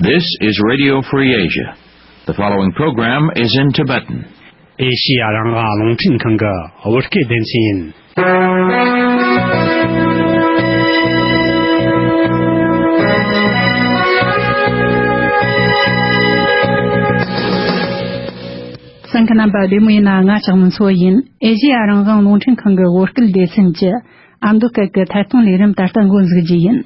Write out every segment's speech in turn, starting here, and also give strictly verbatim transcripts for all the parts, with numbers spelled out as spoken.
This is Radio Free Asia. The following program is in Tibetan. ཨེ་ཤི་ཡ་རང་དབང་རླུང་འཕྲིན་ཁང་གི་བོད་སྐད་སྡེ་ཚན་ཡིན། གསན་མཁན་རྣམ་པ་བདེ་མོ་ཡིན་ན། ང་ལྕགས་མོ་མཚོ་ཡིན། ཨེ་ཤི་ཡ་རང་དབང་རླུང་འཕྲིན་ཁང་གི་བོད་སྐད་སྡེ་ཚན་གྱི་ཨ་མདོ་སྐད་ཀྱི་ཐད་གཏོང་ལས་རིམ་ད་ལྟ་འགོ་འཛུགས་རྒྱུ་ཡིན།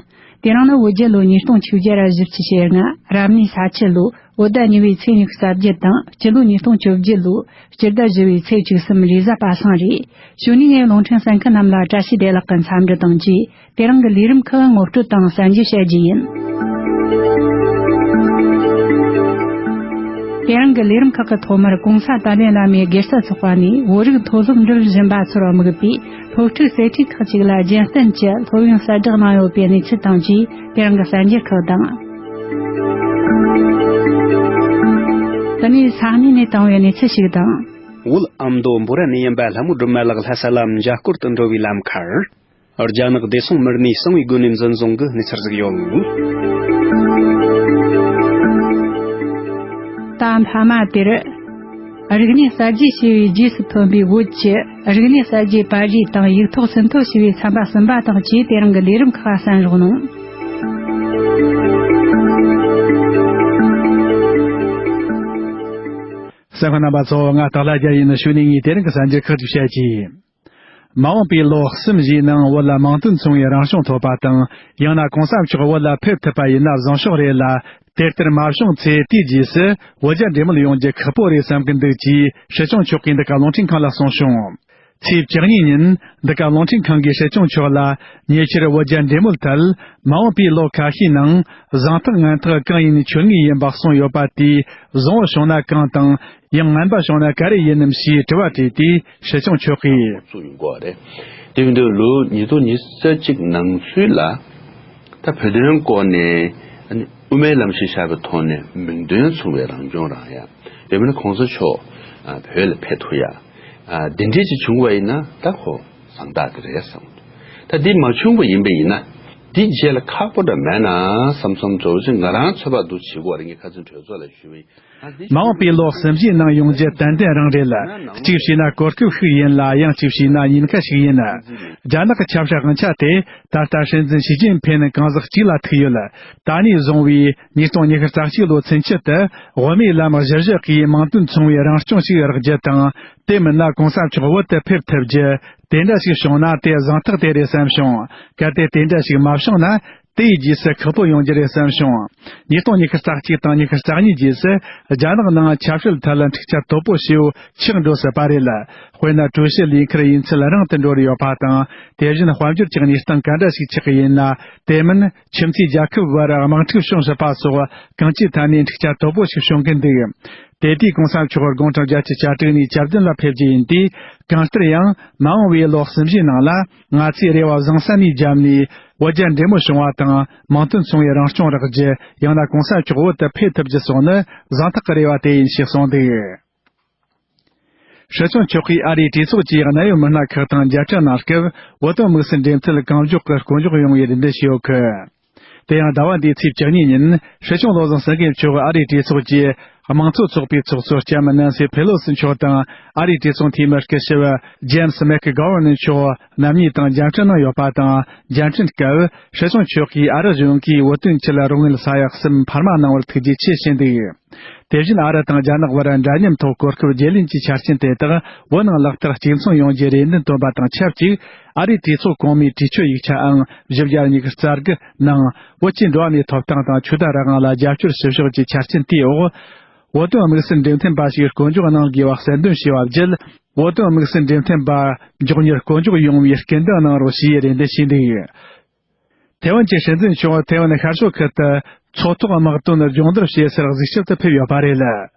དེ་རིང་ནི་བོད་རྒྱལ་ལོ་ཉིས་སྟོང་བཅོ་བརྒྱད་ར་བཞི་བཅུ་ཞེ་ལྔ་རབ་གནས་ས་ཁྱི་ལོ་བོད་ཟླ་གཉིས་པའི་ཚེས་ཉི་ཤུ་རྩ་བརྒྱད་དང་། སྤྱི་ལོ་ཉིས་སྟོང་བཅོ་བརྒྱད་ལོའི་སྤྱི་ཟླ་བཞི་པའི་ཚེས་བཅུ་གསུམ་རེས་གཟའ་པ་སངས་རེད། གཞུག་ནས་ངས་རླུང་འཕྲིན་གསན་མཁན་རྣམས་ལ་བཀྲ་ཤིས་བདེ་ལེགས་ཀྱི་འཚམས་འདྲི་དང་བཅས། དེ་རིང་གི་ལས་རིམ་ཁག་ངོ་སྤྲོད་དང་གསན་རྒྱུ་བྱ་རྒྱུ་ཡིན། དེ་རིང་གི་ལས་རིམ་ཁག་གི་ཐོག་མར་གོང་ས་ཏཱ་ལའི་བླ་མའི་དགེ་རྩ་ཚོགས་པ་ནས་བོད་རིགས་མཐོ་སློབ་འགྲུལ་བཞིན་པ་ཚོར་དམིགས་པའི་སློབ་ཕྲུག་གསེར་ཁྲི་ཁག་ཅིག་ལ་རྒྱུན་གཏན་གྱི་སློབ་ཡོན་གསལ་བསྒྲགས་གནང་ཡོད་པའི་གནས་ཚུལ་དང་བཅས། དེ་རིང་གི་གསར་འགྱུར་ཁག་དང་། དེ་ནས་ས་གནས་ནས་བཏང་བའི་གནས་ཚུལ་ཞིག་དང་། བོད་ཨ་མདོ་འབོ་ར་ནས་ཡིན་པ་ལྷ་མོ་སྒྲོལ་མ་ལགས་ལྷ་ས་ལ་འཇའ་སྐོར་དུ་འགྲོ་བའི་ལམ་ཁར། རྒྱ་ནག་བདེ་སྲུང་མི་སྣས་གསང་བའི་སྒོ་ནས་འཛིན་བཟུང་གི་གནས་ཚུལ་ཟིག་ཡོད། ད་མཐའ་མ་དེར། རིག་གནས་གསར་བརྗེ་ཞེས་པའི་རྗེས་སུ་ཐོན་པའི་བོད་ཀྱི་རིག་གནས་གསར་བརྗེའི་པར་རིས་དང་ཡིག་ཐོག་ཟིན་ཐོ་ཞེས་པའི་ཚན་པ་གསུམ་པ་དང་བཅས། དེ་རིང་གི་ལས་རིམ་ཁག་གསན་རོགས་གནང་། གསན་མཁན་རྣམ་པ་ཚོ། ང་སྟག་ལྷ་རྒྱལ་ཡིན། གཞུག་ནས་ངས་དེ་རིང་གི་གསར་འགྱུར་ཁག་ཅིག་བཤད་ཀྱི། མ་འོངས་པའི་ལོ་གསུམ་བཞིའི་ནང་བོད་ལ་མིང་དོན་མཚུངས་པའི་རང་སྐྱོང་ཐོབ་པ་དང་། ཡང་ན་གོང་ས་མཆོག་བོད་ལ་ཕེབས་ཐུབ་པ་ཡིན་ན་བཟང་ཕྱོགས་རེད་ལ། དེ་ལྟར་མ་བྱུང་ཚེ་དེའི་རྗེས་སུ་བོད་རྒྱ་འབྲེལ་མོལ་ཡོང་རྒྱུ་ཁག་པོ་རེད་བསམ་གི་འདུག་ཅེས་སྲིད་སྐྱོང་མཆོག་གིས་འདི་ག་རླུང་འཕྲིན་ཁང་ལ་གསུངས་བྱུང་། ཚེས་བཅུ་གཉིས་ཉིན་འདི་ག་རླུང་འཕྲིན་ཁང་གིས་སྲིད་སྐྱོང་མཆོག་ལ་ཉེ་ཆར་བོད་རྒྱ་འབྲེལ་མོལ་ཐད། མ་འོངས་པའི་ལོ་ཁ་ཤས་ནང་གཟེངས་རྟགས་ངན་རྟགས་གང་ཡིན་མཆོད་ངེས་ཡིན་པ་གསུངས་ཡོད་པ་དེས་བཟང་བོ་བྱུང་ན་གང་དང་། ཡང་ངན་པ་བྱུང་ན་ག་རེ་ཡིན་ནམ་ཞེས་དྲི་བ་དྲིས་ཏེ། སྲིད་སྐྱོང་མཆོག་གིས། འགོ་བཙུགས་ཡོང་གི་ཡོད་རེད། དེ་ཡིན་དུས་ལོ་ཉིས་སྟོང་ཉི་ཤུ་རྩ་གཅིག་ནང་ཚུད་ལ། ད་བོད་དོན་སྐོར་ནས་ཨ་ནི་དབུ་མའི་ལམ་ཞེས་བྱ་བའི་ཐོག་ནས་མིང་དོན་མཚུངས་པའི་རང་སྐྱོང་རང་ཡ། དེ་མིན་གོང་ས་མཆོག་ཨ་བོད་ལ་ཕེབས་ཐུབ་ཡ། ཨ་དེ་འདྲས་ཅིག་བྱུང་བ་ཡིན་ན་ད་ཁོ་བཟང་རྟགས་དེ་རེད་བསམ་གི་འདུག་ད་འདི་མ་བྱུང་བ་ཡིན་པ་ཡིན་ན། འདི་རྗེས་ལ་ཁག་པོ་འདྲ་མེད་ན་བསམ་བསམ་ཚོར་བ་ཅིག་ང་རང་ཚོད་དཔག་འདུག་བྱེད་དགོས་རེད། ངས་ཁ་སང་གྲོས་ཚོགས་ལ་ཞུས་པ་ཡིན། མ་འོངས་པའི་ལོ་གསུམ་བཞིའི་ནང་ཡོང་རྒྱུ་ཏན་ཏན་རང་རེད། གཅིག་བྱས་ན་གོ་སྐབས་ཤིག་ཡིན་ལ། ཡང་གཅིག་བྱས་ན་ཉེན་ཁ་ཞིག་ཡིན། རྒྱ་ནག་གི་ཆབ་སྲིད་དབང་ཆ་དེ་ད་ལྟ་སྲིད་འཛིན་ཞི་ཅིན་ཕིན་གང་ཟག་གཅིག་ལ་ཐུག་ཡོད། ད་ནས་བཟུང་བའི་ཉིས་སྟོང་ཉི་ཤུ་རྩ་གཅིག་ལོ་ཚུན་ཆད་དུ་དབུ་མའི་ལམ་གཞིར་བཞག་གིས་མིང་དོན་མཚུངས་པའི་རང་སྐྱོང་ཞིག་རག་རྒྱུ་དང་། དེ་མིན་ན་གོང་ས་མཆོག་བོད་དུ་ཕེབས་ཐུབ་རྒྱུ། དེ་འདྲ་ཞིག་བྱུང་ན་དེ་གཟེངས་རྟགས་དེ་རེད་བསམ་བྱུང་། གལ་ཏེ་དེ་འདྲ་ཞིག་མ་བྱུང་ན། དེའི་རྗེས་སུ་ཁག་པོ་ཡོང་རྒྱུ་རེད་བསམ་བྱུང་། ཉིས་སྟོང་ཉི་ཤུ་རྩ་གཅིག་དང་ཉི་ཤུ་རྩ་གཉིས་རྗེས་སུ་རྒྱ་ནག་ནང་ཆབ་སྲིད་ཐད་ལ་འཁྲུག་ཆ་དོད་པོ་ཞེ་པོ་ཆགས་འགྲོ་སྲིད་པ་རེད། དཔེར་ན་ཀྲུའུ་ཞི་ལས་འཁུར་ཡུན་ཚད་རིང་དུ་འགྲོ་རེ་ཡོད་པ་དང་། དེ་བཞིན་དཔལ་འབྱོར་གྱི་གནས་སྟངས་ག་འདྲ་ཞིག་ཆགས་ཀྱི་ཡིན་ན། དེ་མིན་ཁྱིམ་མཚེས་རྒྱལ་ཁབ་བར་དམག་འཁྲུག་བྱུང་སྲིད་པ་སོགས་གང་ཅིའི་ཐད་ནས་འཁྲུག་ཆ་དོད་པོ་ཞིག་བྱུང་གི་འདུག་དེ་དུས་གོང་ས་མཆོག་དགུང་གྲངས་བརྒྱད་ཅུ་གྱ་དྲུག་ནས་གྱ་བདུན་ལ་ཕེབས་རྒྱུ་ཡིན་དུས། གང་ལྟར་ཡང་མ་འོངས་པའི་ལོ་གསུམ་བཞིའི་ནང་ལ་ང་ཚོས་རེ་བ་བཟང་ས་ནས་བརྒྱབ་ནས། བོད་རྒྱ་འབྲེལ་མོལ་བྱུང་བ་དང་། མིང་དོན་མཚུངས་པའི་རང་སྐྱོང་རག་རྒྱུ། ཡང་ན་གོང་ས་མཆོག་བོད་དུ་ཕེབས་ཐུབ་རྒྱུ་སོགས་ནི་གཟེངས་རྟགས་ཀྱི་རེ་བ་དེ་ཡིན་ཞེས་གསུངས་འདུག་སྲིད་སྐྱོང་མཆོག་གིས་ཨ་རིའི་གྲོས་ཚོགས་ཀྱི་གནད་ཡོད་མི་སྣ་ཁག་དང་མཇལ་འཕྲད་གནང་སྐབས། བོད་དོན་དམིགས་བསལ་འབྲེལ་མཐུད་གང་མགྱོགས་ཀྱི་སྐོར་འཇོག་ཡོང་བའི་རེ་འདུན་ཞུས་ཡོད་སྐད། དེ་ཡང་ཟླ་བ་འདིའི་ཚེས་བཅུ་གཉིས་ཉིན་སྲིད་སྐྱོང་བློ་བཟང་སེང་གེ་མཆོག་ཨ་རིའི་གྲོས་ཚོགས་ཀྱི་དམངས་གཙོ་ཚོགས་པའི་ཚོགས་གཙོ་ལྕམ་ནན་སི་ཕེ་ལོ་སི་མཆོག་དང་། ཨ་རིའི་གྲོས་ཚོགས་འཐུས་མི་སྐུ་ཞབས་ཇེམ་སི་མེག་གྷོ་ཝན་མཆོག་རྣམ་གཉིས་དང་མཇལ་འཕྲད་གནང་ཡོད་པ་དང་། མཇལ་འཕྲད་སྐབས་སྲིད་སྐྱོང་མཆོག་གིས་ཨ་རི་གཞུང་གིས་བོད་དོན་ཆེད་རོགས་དངུལ་ས་ཡ་གསུམ་འཕར་མ་གནང་བར་ཐུགས་རྗེ་ཆེ་ཞུས་འདུག་དེ་བཞིན་ཨ་རི་དང་རྒྱ་ནག་བར་འདྲ་མཉམ་ཐོག་གོ་སྐབས་བརྗེ་ལེན་གྱི་ཆ་རྐྱེན་དེ་དག་བོད་ནང་ལག་བསྟར་གཅིག་མཚུངས་ཡོང་རྒྱུའི་རེ་འདུན་བཏོན་པ་དང་ཆབས་ཅིག་ཨ་རིའི་གྲོས་ཚོགས་གོང་མའི་གྲོས་ཆོད་ཡིག་ཆའང་བཞི་བརྒྱ་ཉི་ཤུ་རྩ་དགུ་ནང་། བོད་ཀྱི་འགྲོ་བ་མིའི་ཐོབ་ཐང་དང་ཆོས་དད་རང་དབང་ལ་རྒྱབ་སྐྱོར་ཞུ་ཕྱོགས་ཀྱི་ཆ་རྐྱེན་དེའི་འོག་བོད་དོན་དམིགས་བསལ་འབྲེལ་མཐུད་པ་ཞིག་བསྐོ་འཇོག་གནང་དགོས་པ་གསལ་འདོན་བྱས་པ་བརྒྱུད། བོད་དོན་དམིགས་བསལ་འབྲེལ་མཐུད་པ་མགྱོགས་མྱུར་བསྐོ་འཇོག་ཡོང་བའི་སྐུལ་འདེད་གནང་རོགས་ཞེས་རེ་འདུན་ཞུས་འདུག་ཐེ་ཝན་གྱི་སྲིད་འཛིན་མཆོག་ཐེ་ཝན་ཤར་ཕྱོགས་ཁུལ་དུ་མཚོ་ཐོག་དམག་དོན་སྦྱོང་བརྡར་བྱེད་སར་གཟིགས་ཞིབ་ཏུ་ཕེབས་ཡོད་པ་རེད།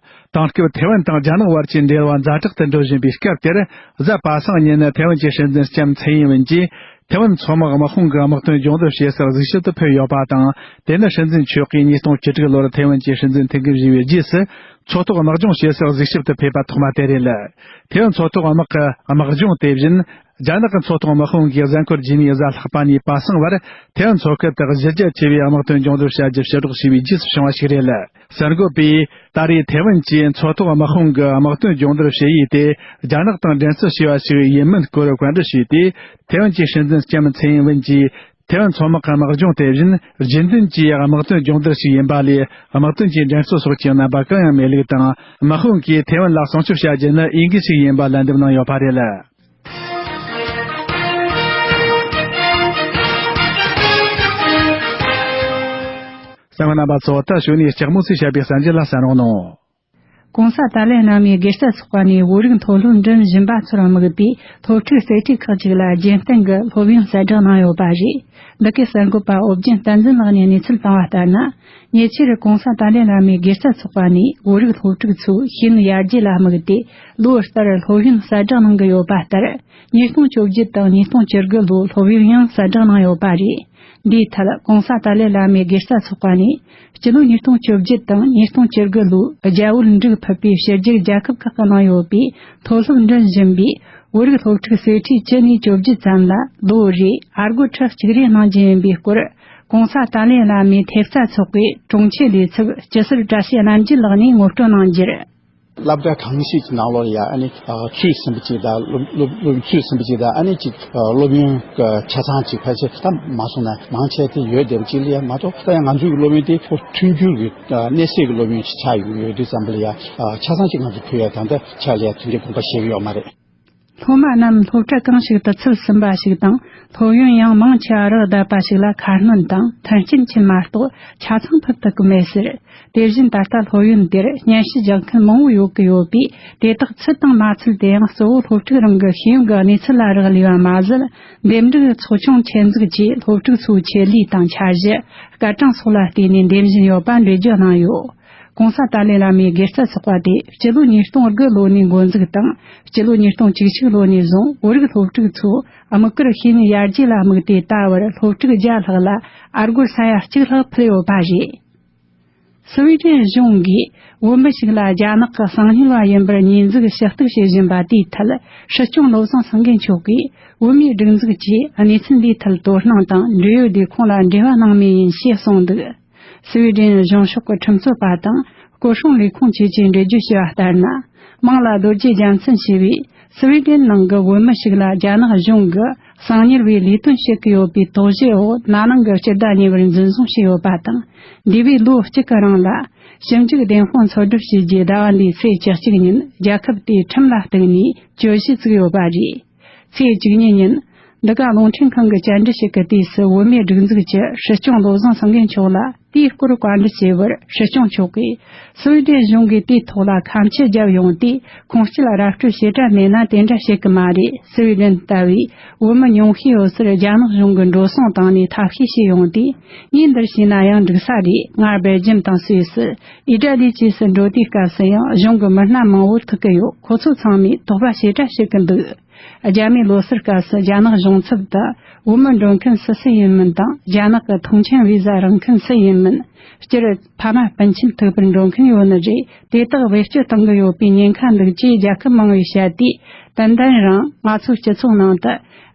དེང་སྐབས་ཐེ་ཝན་དང་རྒྱ་ནག་བར་གྱི་འབྲེལ་བ་ཛ་དྲག་ཏུ་འགྲོ་བཞིན་པའི་སྐབས་དེར། གཟའ་པ་སངས་ཉིན་ཐེ་ཝན་གྱི་སྲིད་འཛིན་ལྕམ་ཚའེ་ཡིན་ཝེན་གྱིས་ཐེ་ཝན་མཚོ་དམག་དམག་དཔུང་གི་དམག་དོན་སྦྱོང་བརྡར་བྱེད་སར་གཟིགས་ཞིབ་ཏུ་ཕེབས་ཡོད་པ་དང་། དེ་ནི་སྲིད་འཛིན་མཆོག་གིས་ཉིས་སྟོང་བཅུ་དྲུག་ལོར་ཐེ་ཝན་གྱི་སྲིད་འཛིན་ཐུགས་འགན་བཞེས་པའི་རྗེས་སུ། མཚོ་ཐོག་དམག་སྦྱོང་བྱེད་སར་གཟིགས་ཞིབ་ཏུ་ཕེབས་པ་ཐོག་མ་དེ་རེད། ཐེ་ཝན་མཚོ་ཐོག་དམག་གི་དམག་སྦྱོང་དེ་བཞིན། རྒྱ་ནག་གི་མཚོ་ཐོག་དམག་དཔུང་གིས་གཟའ་འཁོར་རྗེས་མའི་གཟའ་ལྷག་པ་ནས་པ་སངས་བར་ཐེ་ཝན་མཚོ་ཁུལ་དུ་གཞི་རྒྱ་ཆེ་བའི་དམག་དོན་སྦྱོང་བརྡར་བྱ་རྒྱུ་ཕྱིར་སྒྲོག་བྱས་པའི་རྗེས་སུ་བྱུང་བ་ཞིག་རེད། གསར་འགོད་པས་ད་རེས་ཐེ་ཝན་གྱི་མཚོ་ཐོག་དམག་དཔུང་གི་དམག་དོན་སྦྱོང་བརྡར་བྱེད་ཡུལ་དེ་རྒྱ་ནག་དང་འགྲན་རྩོད་བྱས་པ་ཞིག་ཡིན་མིན་སྐོར་བཀའ་འདྲི་ཞུས་ཏེ། ཐེ་ཝན་གྱི་སྲིད་འཛིན་ལྕམ་ཚེ་ཡིན་ཝུན་གྱིས། ཐེ་ཝན་མཚོ་དམག་གི་དམག་སྦྱོང་དེ་བཞིན་རྒྱུན་ལྡན་གྱི་དམག་དོན་སྦྱོང་བརྡར་ཞིག་ཡིན་པ་ལས། དམག་དོན་གྱི་འགྲན་རྩོད་སོགས་ཀྱི་རྣམ་པ་གང་ཡང་མེད་ལུགས་དང་། དམག་དཔུང་གིས་ཐེ་ཝན་ལ་སྲུང་སྐྱོབ་བྱ་རྒྱུ་ནི་འོས་འགན་ཞིག་ཡིན་པ་ལན་འདེབས་གནང་ཡོད་པ་རེད། གསན་པ་རྣམ་པ་ཚོ། ད་གཞུག་ནས་ལྕགས་མོ་ཚོས་བཤད་པའི་གསར་འགྱུར་ལ་གསན་རོགས་གནང་། ྋགོང་ས་ཏཱ་ལའི་བླ་མའི་དགེ་རྩ་ཚོགས་པ་ནས་བོད་རིགས་མཐོ་སློབ་འགྲིམ་བཞིན་པ་ཚོར་དམིགས་ཏེ། སློབ་ཕྲུག་རྩེ་གྲས་ཁག་ཅིག་ལ་རྒྱུན་གཏན་གྱི་སློབ་ཡོན་གསལ་བསྒྲགས་གནང་ཡོད་པ་རེད། འདི་གའི་གསར་འགོད་པ་ཨོ་རྒྱན་བསྟན་འཛིན་ལགས་ནས་གནས་ཚུལ་བཏང་བ་ལྟར་ན། ཉེ་ཆར་ྋགོང་ས་ཏཱ་ལའི་བླ་མའི་དགེ་རྩ་ཚོགས་པ་ནས་བོད་རིགས་སློབ་ཕྲུག་ཚོའི་ཤེས་ཡོན་ཡར་རྒྱས་ལ་དམིགས་ཏེ། ལོ་ལྟར་སློབ་ཡོན་གསལ་བསྒྲགས་གནང་གི་ཡོད་པ་ལྟར། ཉིས་སྟོང་བཅོ་བརྒྱད་དང་ཉིས་སྟོང་བཅུ་དགུ་ལོའི་སློབ་ཡོན་ཡང་གསལ་བསྒྲགས་གནང་ཡོད་པ་རེད། འདིའི་ཐད་ྋགོང་ས་ཏཱ་ལའི་བླ་མའི་དགེ་རྩ་ཚོགས་པ་ནས། སྤྱི་ལོ་ཉིས་སྟོང་བཅོ་བརྒྱད་དང་ཉིས་སྟོང་བཅུ་དགུ་ལོའི་རྒྱ་བོད་འབྲུག་ཕུད་པའི་ཕྱི་རྒྱལ་རྒྱལ་ཁབ་ཁག་གི་ནང་ཡོད་པའི་མཐོ་སློབ་འགྲིམ་བཞིན་པའི་བོད་རིགས་སློབ་ཕྲུག་གསེར་ཁྲི་བཅུ་ནས་བཅོ་བརྒྱད་ཙམ་ལ་ལོ་རེའི་ཨ་སྒོར་ཁྲི་གཅིག་རེ་གནང་རྒྱུ་ཡིན་པའི་སྐོར། ྋགོང་ས་ཏཱ་ལའི་བླ་མའི་ཐེབས་རྩ་ཚོགས་པའི་དྲུང་ཆེ་ལས་ཚབ་སྤྱི་ཟུར་བཀྲ་ཤིས་རྣམ་རྒྱལ་ལགས་ནས་ངོ་སྤྲོད་གནང་རྒྱུར། སློབ་གྲྭ་གང་ཞིག་གི་ནང་ལོགས་ལ་ཡ་ཨ་ནི་ཨ་ཚོད་ཟིན་པ་ཅིག་དང་སློབ་སློབ་སློབ་ཚོད་ཟིན་པ་ཅིག་དང་ཨ་ནི་ཅིག་ཨ་སློབ་ཡོན་གྱི་ཆ་ཚང་ཅིག་ཕལ་ཆེར་ད་མ་སོང་ན་མང་ཆེ་དེ་ཡོད་བསྡད་པ་ཅིག་ལ་ཡ་མ་གཏོགས། ད་ཡང་ང་ཚོའི་སློབ་ཡོན་དེ་ཁོ་མཐུན་འགྱུར་གྱི་ཨ་གནས་སའི་གི་སློབ་ཡོན་ཅིག་ཆགས་ཡོང་གི་ཡོད་དུས་ཙམ་པ་ལ་ཡ་ཨ་ཆ་ཚང་ཅིག་ང་ཚོ་ཕུལ་ཡ་ད་ལྟ་ཆ་ལ་ཡ་དེ་འདྲའི་དགོངས་པ་བཞེས་ཀྱི་ཡོད་མ་རེད། སློབ་མ་རྣམས་སློབ་གྲྭ་གང་ཞིག་ཏུ་ཚུད་ཟིན་པ་ཞིག་དང་། སློབ་ཡོན་ཡང་མང་ཆེ་བ་རག་བསྡད་པ་ཞིག་ལ་ཁ་སྣོན་དང་མཐུན་རྐྱེན་ཅན་མ་གཏོགས་ཆ་ཚང་ཕུད་ཐུབ་ཀྱི་མེད་ཟེར། དེ་བཞིན་ད་ལྟ་སློབ་ཡོན་དེར་སྙན་ཞུ་རྒྱག་མཁན་མང་བོ་ཡོད་ཀྱི་ཡོད་པས། དེ་དག་ཚུད་དང་མ་ཚུད་དེ་ཡང་གཙོ་བོ་སློབ་ཕྲུག་རང་གི་ཤེས་ཡོན་གྱི་གནས་ཚུལ་ལ་རག་ལས་པ་མ་ཟད། འདེམས་སྒྲུག་ཚོགས་ཆུང་ཆེད་འཛུགས་ཀྱིས་སློབ་ཕྲུག་ཚོའི་ཆེད་ལས་དང་འཆར་གཞི། སྐར་གྲངས་སོགས་ལ་བལྟས་ནས་འདེམས་བཞིན་ཡོད་པ་འགྲེལ་བརྗོད་གནང་ཡོད། ྋགོང་ས་ཏཱ་ལའི་བླ་མའི་དགེ་རྩ་ཚོགས་པ་དེ་སྤྱི་ལོ་ཉིས་སྟོང་དགུ་ལོ་ནས་འགོ་འཛུགས་དང་། སྤྱི་ལོ་ཉིས་སྟོང་བཅུ་གཅིག་ལོ་ནས་བཟུང་བོད་རིགས་སློབ་ཕྲུག་ཚོ་དམིགས་བཀར་ཤེས་ཡོན་ཡར་རྒྱས་ལ་དམིགས་ཏེ། ད་བར་སློབ་ཕྲུག་བརྒྱ་ལྷག་ལ་ཨ་སྒོར་ས་ཡ་གཅིག་ལྷག་ཕུལ་ཡོད་པ་རེད། སི་ཝི་ཌེན་གཞུང་གིས་བོད་མི་ཞིག་ལ་རྒྱ་ནག་གི་གསང་ཉུལ་བ་ཡིན་པར་ཉེས་འཛུགས་ཞུ་གཏུག་བྱེད་བཞིན་པ་དེའི་ཐད། སྲིད་སྐྱོང་བློ་བཟང་སེང་གེ་མཆོག་གིས་བོད་མིའི་སྒྲིག་འཛུགས་ཀྱིས་གནས་ཚུལ་འདིའི་ཐད་དོ་སྣང་དང་འབྲེལ་ཡོད་ལས་ཁུངས་ལ་འབྲེལ་བ་གནང་མུས་ཡིན་ཞེས་གསུངས་འདུག། སི་ཝི་ཌེན་གཞུང་ཕྱོགས་ཀྱི་ཁྲིམས་རྩོད་པ་དང་སྐོར་སྲུང་ལས་ཁུངས་བཅས་ཀྱིས་འགྲེལ་བརྗོད་བྱས་པ་ལྟར་ན། མིང་ལ་རྡོ་རྗེ་རྒྱལ་མཚན་ཞེས་པའི་སི་ཝི་ཌེན་ནང་གི་བོད་མི་ཞིག་ལ་རྒྱ་ནག་གཞུང་གིས་གསང་ཉུལ་བའི་ལས་དོན་བྱེད་ཀྱི་ཡོད་པའི་དོགས་གཞིའི་འོག་ན་ནིང་གི་སྤྱི་ཟླ་གཉིས་པར་འཛིན་བཟུང་བྱས་ཡོད་པ་དང་། འདས་པའི་ལོ་གཅིག་གི་རིང་ལ་ཞིབ་འཇུག་བདེན་དཔང་འཚོལ་སྒྲུབ་བྱས་རྗེས། ཟླ་བ་འདིའི་ཚེས་བཅུ་གཅིག་ཉིན་རྒྱལ་ཁབ་དེའི་ཁྲིམས་ལ་གཏུགས་ནས་གྱོད་གཞི་བཙུགས་ཡོད་པ་རེད། ཚེས་བཅུ་གཉིས་ཉིན། འདི་ག་རླུང་འཕྲིན་ཁང་གི་བཅར་འདྲི་ཞིག་གི་དུས་སུ། བོད་མིའི་སྒྲིག་འཛུགས་ཀྱི་སྲིད་སྐྱོང་བློ་བཟང་སེང་གེ་མཆོག་ལ་དེའི་སྐོར་བཀའ་འདྲི་བྱས་པར། སྲིད་སྐྱོང་མཆོག་གིས་སི་ཝི་ཌེན་གཞུང་གིས་དེའི་ཐོག་ལ་ཁ་མཆུ་བརྒྱབ་ཡོང་དུས། ཁུངས་སྐྱེལ་ར་སྤྲོད་བྱེད་གྲབས་མེད་ན་དེ་འདྲ་བྱེད་ཀྱི་མ་རེད། སི་ཝི་ཌེན་ལྟ་བུའི་བོད་མི་ཉུང་ཤས་ཡོད་སར་རྒྱ་ནག་གཞུང་གིས་འགྲོ་སོང་བཏང་ནས་ཐབས་ཤེས་བྱས་ཡོང་དུས། ངས་འདིར་བྱས་ན་ཡང་འགྲིག་ས་རེད། ང་སྦེལ་ཇམ་དང་སུད་སི། ཨི་ཏྲ་ལི་བཅས་སུ་འགྲོ་དུས་སྐབས་སུ་ཡང་གཞུང་གི་མི་སྣ་མང་བོ་ཐུག་གི་ཡོད། ཁོ་ཚོ་ཚང་མས་དོགས་པ་ཞེ་དྲག་བྱེད་ཀྱི་འདུག། རྒྱ་མིའི་ལོ་སར་སྐབས་སུ་རྒྱ་ནག་གཞུང་ཚབ་ཏུ་བོད་མི་འགྲོ་མཁན་སུ་སུ་ཡིན་མིན་དང་། རྒྱ་ནག་གི་ཐོངས་མཆན་བི་ཟ་རག་མཁན་སུ་ཡིན་མིན། སྤྱིར་ཕ་མ་སྤུན་མཆེད་ཐུག་པར་འགྲོ་མཁན་ཡོད་ནི་རེད། དེ་དག་བེད་སྤྱོད་གཏོང་གི་ཡོད་པའི་ཉེན་ཁ་འདུག་ཅེས་རྒྱལ་ཁབ་མང་བས་བཤད་དུས། ཏན་ཏན་རང་ང་ཚོའི་སྤྱི་ཚོགས་ནང་དུ་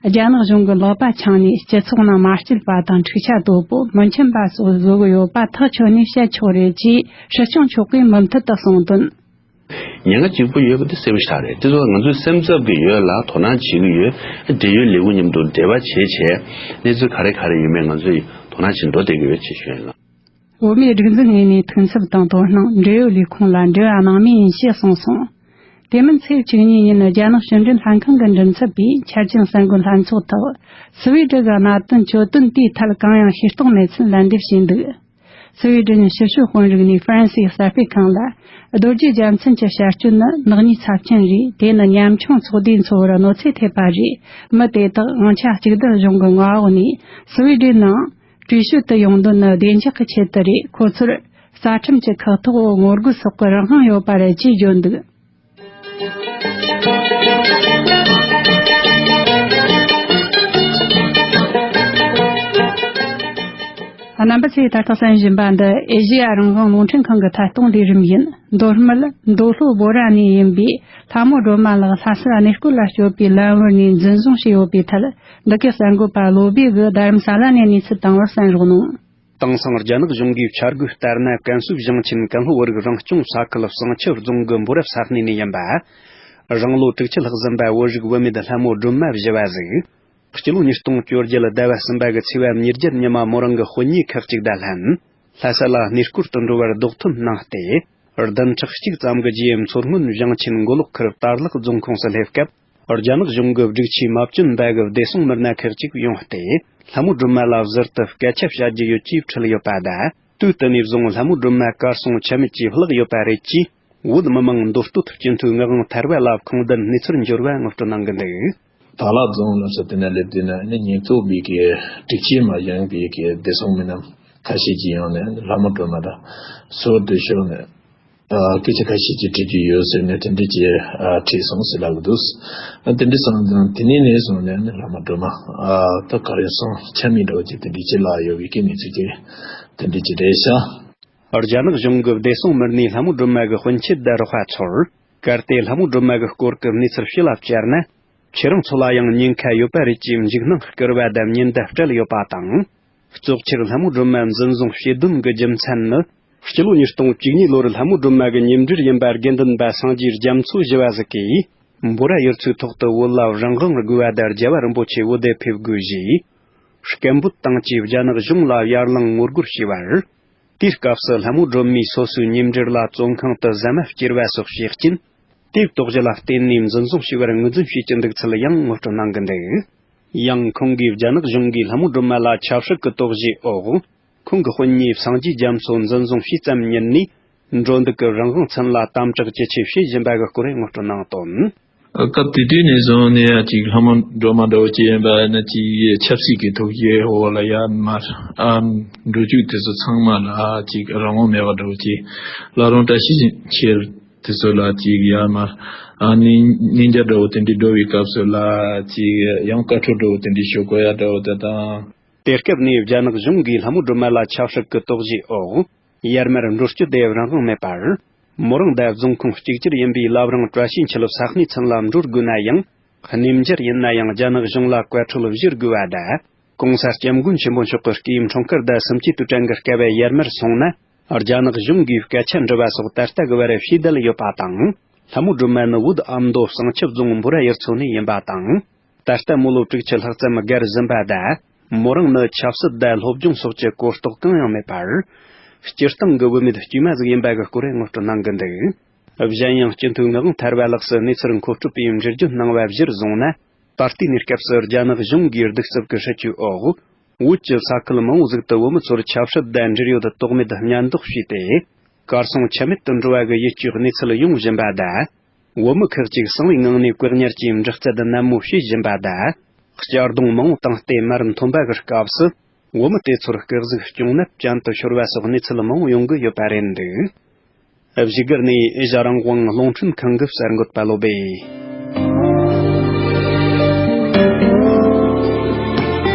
རྒྱ་ནག་གཞུང་གི་ལག་པ་འཆང་ནས་སྤྱི་ཚོགས་ནང་མ་སྐྱིད་པ་དང་འཁྲུག་ཆ་དོད་པོ་མི་མཁྱེན་པ་སོགས་བཟོ་གི་ཡོད་པ་ཐག་ཆོད་ནས་བཤད་ཆོག་རེད་ཅེས་སྲིད་སྐྱོང་མཆོག་གིས་མུ་མཐུད་དུ་གསུངས་དོན། ཉེན་ཁ་གཅིག་པུ་ཡོད་པ་དེ་གསལ་པོ་ཞིག་རེད། དེ་ཚོ་ང་ཚོས་སེམས་འཚབ་ཀྱི་ཡོད་ལ་དོ་སྣང་བྱེད་ཀྱི་ཡོད། འབྲེལ་ཡོད་ལས་ཁུངས་མཉམ་དུ་འབྲེལ་བ་བྱས་བྱས་གནས་ཚུལ་ག་རེ་ག་རེ་ཡོད་མེད་ང་ཚོས་དོ་སྣང་བྱེད་འགྲོ་བསྡད་ཀྱི་ཡོད་ཅེས་ཞུ་ཡིན་ལགས། བོད་མིའི་སྒྲིག་འཛུགས་ངོས་ནས་ཐུགས་འཚབ་དང་དོ་སྣང་འབྲེལ་ཡོད་ལས་ཁུངས་ལ་འབྲེལ་བ་གནང་མུས་ཡིན་ཞེས་གསུངས་སོང་། དེ་མིན་ཚེས་བཅུ་གཉིས་ཉིན་རྒྱ་ནག་ཕྱི་འབྲེལ་ལྷན་ཁང་གི་མགྲིན་ཚབ་པས་འཆར་ཅན་གསར་འགོད་ལྷན་ཚོགས་ཐོག་སི་ཝི་ཌེན་གྱི་གནད་དོན་གྱོད་དོན་དེའི་ཐད་གང་ཡང་ཤེས་རྟོགས་མེད་ཚུལ་ལན་འདེབས་བྱས་འདུག། སི་ཝི་ཌེན་ཕྱི་སྲོལ་དཔོན་རིགས་ནས་ཧྥ་རན་སིའི་གསར་སྤེལ་ཁང་ལ། རྡོ་རྗེ་རྒྱལ་མཚན་གྱི་བྱ་སྤྱོད་ནི་ནག་ཉེས་ཚབས་ཆེན་རེད། དེ་ནི་ཉམ་ཆུང་ཚོགས་སྡེ་འཚོ་བར་གནོད་འཚེ་ཐེབས་པ་རེད། མི་དེ་དག་དབང་ཆ་གཅིག་སྡུད་གཞུང་གི་མངའ་འོག་ནས་སི་ཝི་ཌེན་ནང་བྲོས་བྱོལ་དུ་ཡོང་དོན་ནི་བདེ་འཇགས་ཀྱི་ཆེད་དུ་རེད། ཁོ་ཚོར་རྩ་ཁྲིམས་ཀྱི་ཁག་ཐེག་འོག་ངོ་རྒོལ་སོགས་ཀྱི་རང་དབང་ཡོད་པ་རེད་ཅེས་བརྗོད་འདུག། རྣམ་པ་ཚོས་ད་ལྟ་གསན་བཞིན་པ་འདི་ཨེ་ཤེ་ཡ་རང་དབང་རླུང་འཕྲིན་ཁང་གི་ཐད་གཏོང་ལས་རིམ་ཡིན། མདོ་སྨད་མདོ་ལྷོ་བོ་ར་ནས་ཡིན་པའི་ལྷ་མོ་སྒྲོལ་མ་ལགས་ལྷ་ས་གནས་སྐོར་ལ་སྐྱོད་པའི་ལམ་བར་ནས་འཛིན་བཟུང་བྱས་ཡོད་པའི་ཐད། འདི་གའི་གསར་འགོད་པ་བློ་བྷེ་གིས་རྡ་རམ་ས་ལ་ནས་གནས་ཚུལ་བཏང་བར་གསན་རོགས་གནང་། དེང་སང་རྒྱ་ནག་གཞུང་གིས་བྱ་རྒོད་ལྟར་ན་ཀན་སུའུ་ཞིང་ཆེན་ཀན་ལྷོ་བོད་རིགས་རང་སྐྱོང་ས་ཁུལ་བསང་ཆུ་རྫོང་གི་འབུ་ར་ས་གནས་ནས་ཡིན་པ། རང་ལོ་དྲུག་ཅུ་ལྷག་ཟིན་པ་བོད་རིགས་བུད་མེད་ལྷ་མོ་སྒྲོལ་མ་བཞི་བ་ཟིག་སྤྱི་ལོ་ཉིས་སྟོང་བཅོ་བརྒྱད་ཟླ་བ་གསུམ་པ་གི་ཚེས་པ་ཉེར་བརྒྱད་ཉི་མ་མོ་རང་གི་སྤུན་ཉེ་ཁག་ཅིག་དང་ལྷན། ལྷ་ས་ལ་གནས་སྐོར་དུ་འགྲོ་བར་རྡོག་ཐོན་གནང་སྟེ། བདུན་ཕྲག་གཅིག་ཙམ་གྱི་རྗེས་མཚོ་སྔོན་ཞིང་ཆེན་མགོ་ལོག་ཁུལ་དར་ལག་རྫོང་ཁོངས་སུ་སླེབས་སྐབས། རྒྱ་ནག་གཞུང་གི་སྒྲིག་ཆས་མ་བསྐྱོན་པ་གི་བདེ་སྲུང་མི་སྣ་ཁག་ཅིག་ཡོང་སྟེ། ལྷ་མོ་སྒྲོལ་མ་ལ་ཟུར་དུ་སྐད་ཆ་བཤད་རྒྱུ་ཡོད་ཅེས་འཁྲིད་ཡོད་པ་དང་། དུས་དེ་ནས་བཟུང་ལྷ་མོ་སྒྲོལ་མ་གར་སོང་ཆ་མེད་ཀྱིས་བརླག་ཡོད་པ་རེད་ཅེས། བོད་མི་མང་མདོ་སྟོད་སྤྱི་འཐུས་ངག་དབང་ཐར་པ་ལ་ཁུངས་ལྡན་གནས་ཚུལ་འབྱོར་བ་ངོ་སྤྲོད་གནང་གི་འདུག་དར་ལག་རྫོང་ལ་སོགས་དེ་ན་སླེབས་དུས་ན་ནི་ཉེན་རྟོག་པའི་གི་སྒྲིག་ཆས་མ་ཡང་པའི་གི་བདེ་སྲུང་མི་སྣ་ཁ་ཤས་ཀྱིས་ཡོང་ནས་ལྷ་མོ་སྒྲོལ་མ་དང་ཟུར་དུ་ཤོག་ནས་སྐད་ཆ་ཁ་ཤས་ཀྱིས་དྲི་རྒྱུ་ཡོད་ཟེར་ནས་དེ་འདྲ་ཅིག་དྲིས་སོང་ཟེར་ལབ་ཀྱི་འདུག་དེ་འདྲ་སོང་ཙང་དེ་ནས་ནས་བཟུང་ནས་ནི་ལྷ་མོ་སྒྲོལ་མ་ད་ག་རེ་སོང་ཆ་མེད་འདྲ་བོ་ཅིག་དེ་འདྲ་ཅིག་ལ་ཡོད་པའི་གི་གནས་ཚུལ་ཅིག་དེ་འདྲ་ཅིག་རེད་ཤག་རྒྱ་ནག་གཞུང་གི་བདེ་སྲུང་མི་སྣས་ལྷ་མོ་སྒྲོལ་མ་གི་སྤུན་མཆེད་དང་རོགས་པ་ཚོར། གལ་ཏེ་ལྷ་མོ་སྒྲོལ་མ་གི་སྐོར་གྱི་གནས་ཚུལ་ཕྱི་ལ་བཅར་ན། ཁྱེད་རང་ཚོ་ལ་ཡང་ཉེན་ཁ་ཡོད་པ་རེད་ཅེས་འཇིགས་སྣང་སྐུལ་བ་དང་ཉེན་བརྡ་སྤྲད་ཡོད་པ་དང་། གཙོ་ཆེར་ལྷ་མོ་སྒྲོལ་མ་འཛིན་བཟུང་བྱེད་དོན་གྱི་རྒྱུ་མཚན་ནི། སྤྱི་ལོ་ཉིས་སྟོང་བཅུ་གཉིས་ལོར་ལྷ་མོ་སྒྲོལ་མ་གི་མཉམ་འབྲེལ་ཡིན་པ་དགེ་འདུན་པ་སངས་རྒྱས་རྒྱ་མཚོ་ཞུ་བ་ཟིག་གིས། འབོ་ར་ཡུལ་ཚོའི་ཐོག་ཏུ་བོད་ལ་རང་དབང་དགོས་པ་དང་རྒྱལ་བ་རིན་པོ་ཆེ་བོད་དུ་ཕེབས་དགོས་ཞེས། སྐད་འབོད་བཏང་རྗེས་རྒྱ་ནག་གཞུང་ལ་ཡར་ལངས་ངོ་རྒོལ་བྱས་པར། དེའི་སྐབས་སུ་ལྷ་མོ་སྒྲོལ་མས་སོ་སོའི་མཉམ་འབྲེལ་ལ་བཙོན་ཁང་དུ་ཟ་མ་བསྐྱུར་བ་སོགས་བྱས་རྐྱེན། དེའི་དོགས་གཞི་ལ་བརྟེན་ནས་འཛིན་བཟུང་བྱས་པར་ངོས་འཛིན་བྱེད་ཀྱི་འདུག་ཚུལ་ཡང་ངོ་སྤྲོད་གནང་གི་འདུག་ཡང་ཁོང་གིས་རྒྱ་ནག་གཞུང་གིས་ལྷ་མོ་སྒྲོལ་མ་ལ་ཆབ་སྲིད་ཀྱི་དོགས་གཞིའི་འོག་ཁོང་གི་སྤུན་ཉེ་སངས་རྒྱས་རྒྱ་མཚོ་འཛིན་བཟུང་བྱས་ཙམ་ཉིད་ནས། འགྲོ་འདུག་གི་རང་དབང་ཚུན་ལ་དམ་དྲག་ཇེ་ཆེ་བྱེད་བཞིན་པ་གི་སྐོར་ངོ་སྤྲོད་གནང་དོན། སྐབས་དེ་དུས་ནས་བཟུང་ནས་ཅིག་ལྷ་མོ་སྒྲོལ་མ་འདྲ་བོ་ཅིག་ཡིན་པ་ན་ཅིག་ཆབ་སྲིད་ཀྱི་ཐོག་གི་འོག་ལ་ཡར་མར་ཨ་འགྲོ་བཅུག་དེ་ཚོ་ཚང་མ་ལ་ཅིག་རང་དབང་མེད་པ་འདྲ་བོ་ཅིག་བླ་རུང་བཀྲ་ཤིས་འཁྱིལ་དེ་ཚོ་ལ་ཅིག་ཡར་མར་ཨ་ནི་གཉིས་འཇགས་འདྲ་བོ་དེ་འདྲའི་འགྲོ་བའི་སྐབས་སུ་ལ་ཅིག་ཡང་བཀའ་འཁྲོལ་འདྲ་བོ་དེ་འདྲའི་ཞུ་དགོས་ཡ་འདྲ་བོ་དེ་དང་། དེ་སྐབས་ནས་རྒྱ་ནག་གཞུང་གིས་ལྷ་མོ་སྒྲོལ་མ་ལ་ཆབ་སྲིད་ཀྱི་དོགས་གཞིའི་འོག་ཡར་མར་འགྲོ་སྐྱོད་དེ་རང་དབང་མེད་པར། མོ་རང་དང་རྫོང་ཁོངས་གཅིག་གྱུར་ཡིན་པའི་བླ་བྲང་བཀྲ་ཤིས་འཁྱིལ་ས་གནས་ཚུན་ལ་འགྲོ་དགོས་ན་ཡང་། གནས་མཇལ་ཡིན་ན་ཡང་རྒྱ་ནག་གཞུང་ལ་བཀའ་འཁྲོལ་བཞེས་དགོས་པ་དང་། ྋགོང་ས་ྋསྐྱབས་མགོན་ཆེན་པོ་མཆོག་གི་སྐུའི་འཁྲུངས་སྐར་དང་གསུམ་བཅུའི་དུས་དྲན་གྱི་སྐབས་ཡར་མར་སོང་ན། རྒྱ་ནག་གཞུང་གིས་སྐད་ཆ་འདྲི་བ་སོགས་ད་ལྟ་གི་བར་བྱས་བསྡད་ཡོད་པ་དང་། ལྷ་མོ་སྒྲོལ་མ་ནི་བོད་ཨ་མདོ་བསང་ཆུ་རྫོང་འབོ་ར་ཡུལ་ཚོ་ནས་ཡིན་པ་དང་། ད་ལྟ་མོ་ལོ་དྲུག་ཅུ་ལྷག་ཙམ་བརྒལ་ཟིན་པ་དང་། མོ་རང་ནི་ཆབ་སྲིད་དང་སློབ་སྦྱོང་སོགས་ཀྱི་གོ་རྟོགས་གང་ཡང་མེད་པར། སྤྱིར་བཏང་གི་བུད་མེད་དཀྱུས་མ་ཟིག་ཡིན་པ་གི་སྐོར་ངོ་སྤྲོད་གནང་གི་འདུག་གཞན་ཡང་སྤྱི་འཐུས་ངག་དབང་ཐར་པ་ལགས་སུ་གནས་ཚུལ་མཁོ་སྤྲོད་པས་འགྲེལ་བརྗོད་གནང་བ་གཞིར་བཟུང་ན། ད་ལྟའི་གནས་སྐབས་སུ་རྒྱ་ནག་གཞུང་གིས་གདུག་རྩུབ་ཀྱི་སྲིད་བྱུས་འོག་བོད་ཀྱི་ས་ཁུལ་མང་བོ་ཟིག་ཏུ་བོད་མི་ཚོར་ཆབ་སྲིད་དང་འབྲེལ་ཡོད་དོགས་མེད་སྙད་འདོགས་བྱས་ཏེ། གར་སོང་ཆ་མེད་དུ་འགྲོ་བ་གི་ཡིད་སྐྱོའི་གནས་ཚུལ་ཡོང་བཞིན་པ་དང་། བོད་མི་ཁག་ཅིག་གསང་བའི་ངང་ནས་བཀག་ཉར་གྱིས་འདྲི་རྩད་ནན་མོ་བྱེད་བཞིན་པ་དང་། གཅར་རྡུང་མང་བོ་བཏང་སྟེ་མར་འཐོན་པ་གི་སྐབས་སུ། བོད་མི་དེ་ཚོར་སྐུ་གཟུགས་གཅུང་ནད་ཅན་དུ་ཤོར་བ་སོགས་གནས་ཚུལ་མང་བོ་ཡོང་གི་ཡོད་པ་རེད་འདུག་བཞུགས་སྒར་ནས་ཨེ་ཤ་རང་དབང་རླུང་འཕྲིན་ཁང་གི་གསར་འགོད་པ་བློ་སྦེ།